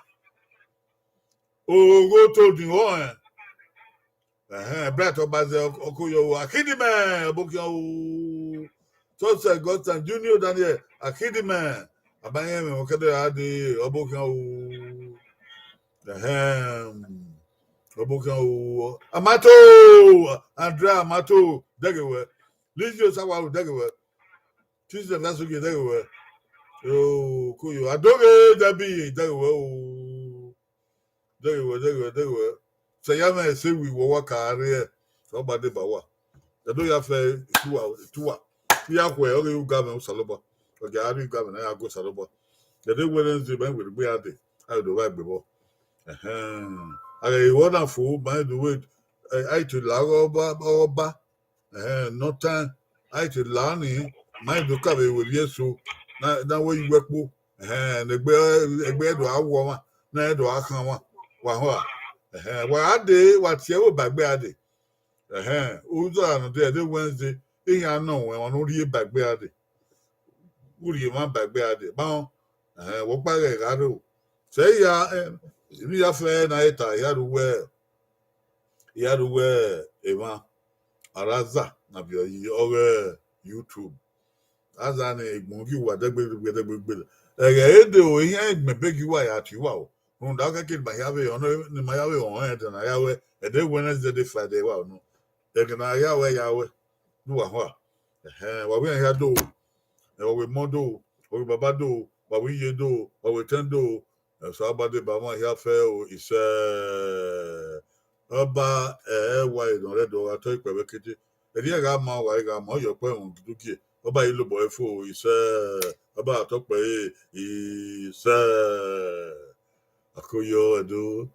Ogho to din vbọ rẹn. Ẹhẹn, Bright Ọbaze, ọ ko yọ o, Akidimẹ, ọbokhian o. Success Godson, Junior Daniel, Akidimẹ, a ma rẹn mwẹ, ọ kẹdẹ ra dee, ọbokhian o. Ẹhẹn, ọbokhian o. Amato, Andrea Amato, dẹghe wẹ. Lizzie Osawaru, dẹghe wẹ. Tuesday Vasoge, dẹghe wẹ. O, ko yọ, Adoghe Debbie, dẹghe wẹ o. Dẹghe wẹ, dẹghe wẹ, dẹghe wẹ. Sẹ ya mwẹ ẹse wi wẹ, ọ wa ka rre, ọ gba deba uwa. Ẹ do ya fẹ ituwa, ituwa. I ya khuẹ, ọ ghi ru ga mwẹ Osanobua. Ọ ghi a rri ga mwẹ ne a ya gu Osanobua. Ẹ de Wednesday, ma i werriegbe a dee, a i do vba egbe vbọ. Ẹhẹn. A ghẹ vbe na fo, ma i do we, ẹ, a i te la ọghe ọba, ọghe ọba. Ẹhẹn, nọ taẹn, a i te la ni, ma i do ka vbe werriẹ eso, na, na wẹ ye uwu ẹkpo. Ẹhẹn, ne egbe, egbe ẹdọ a wọ ọmwa, na ẹdọ a khan ọmwa, wa họn a. Ẹhẹn, wa gha dee, wa tie ẹvbo ba egbe a dee. Ẹhẹn, uza nọ dee, ẹ de Wednesday, iran nọ ruẹn, ọmwa ne u rhie ba egbe a dee. U rhie emwa ba egbe a dee. Ma họn, ẹhẹn, wẹ ọkpa ghẹ gha rre o. Sẹ ya, eh, emwi ya fẹ na re ta, ya ru wẹ, ya ru wẹ emwa, a ra za na viọ yi ọghe YouTube. A za ne egbọn gie uwa dẹgbe, dẹgbe, dẹgbe. Ẹghẹ e de o, iran egbẹn be gie uwa ya tie uwa o. Rhunmwuda ọ kẹke ne ima hia vbe, ọ nọ, ne ima hia vbe họn ẹdẹ ne a ya wẹ, ẹdẹ Wednesday, ẹdẹ Friday wa nọ. Ẹghẹ ne a ya wẹ ya wẹ, ne uwa họn a. Ẹhẹn, wa wẹ iran hia do, ẹ, wa wẹ emọ do, wa wẹ baba do, wa wẹ iye do, wa wẹ etẹn do, ẹ, Osanobua deba mwẹ hia fẹ o, isẹ. Ọba, ẹ, ẹ wa enọ rẹ do gha tọ ikpẹvbe kete. Erriẹ gha ma, wa gha ma, ọ yọ ọkpọ ẹmwẹ gidugie. Ọba i lobọ ẹre fo, isẹ. Ọba tọ kpẹ ẹre, isẹ. A ko yọ Ẹdo.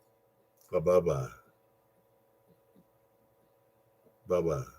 Bye bye. Bye bye.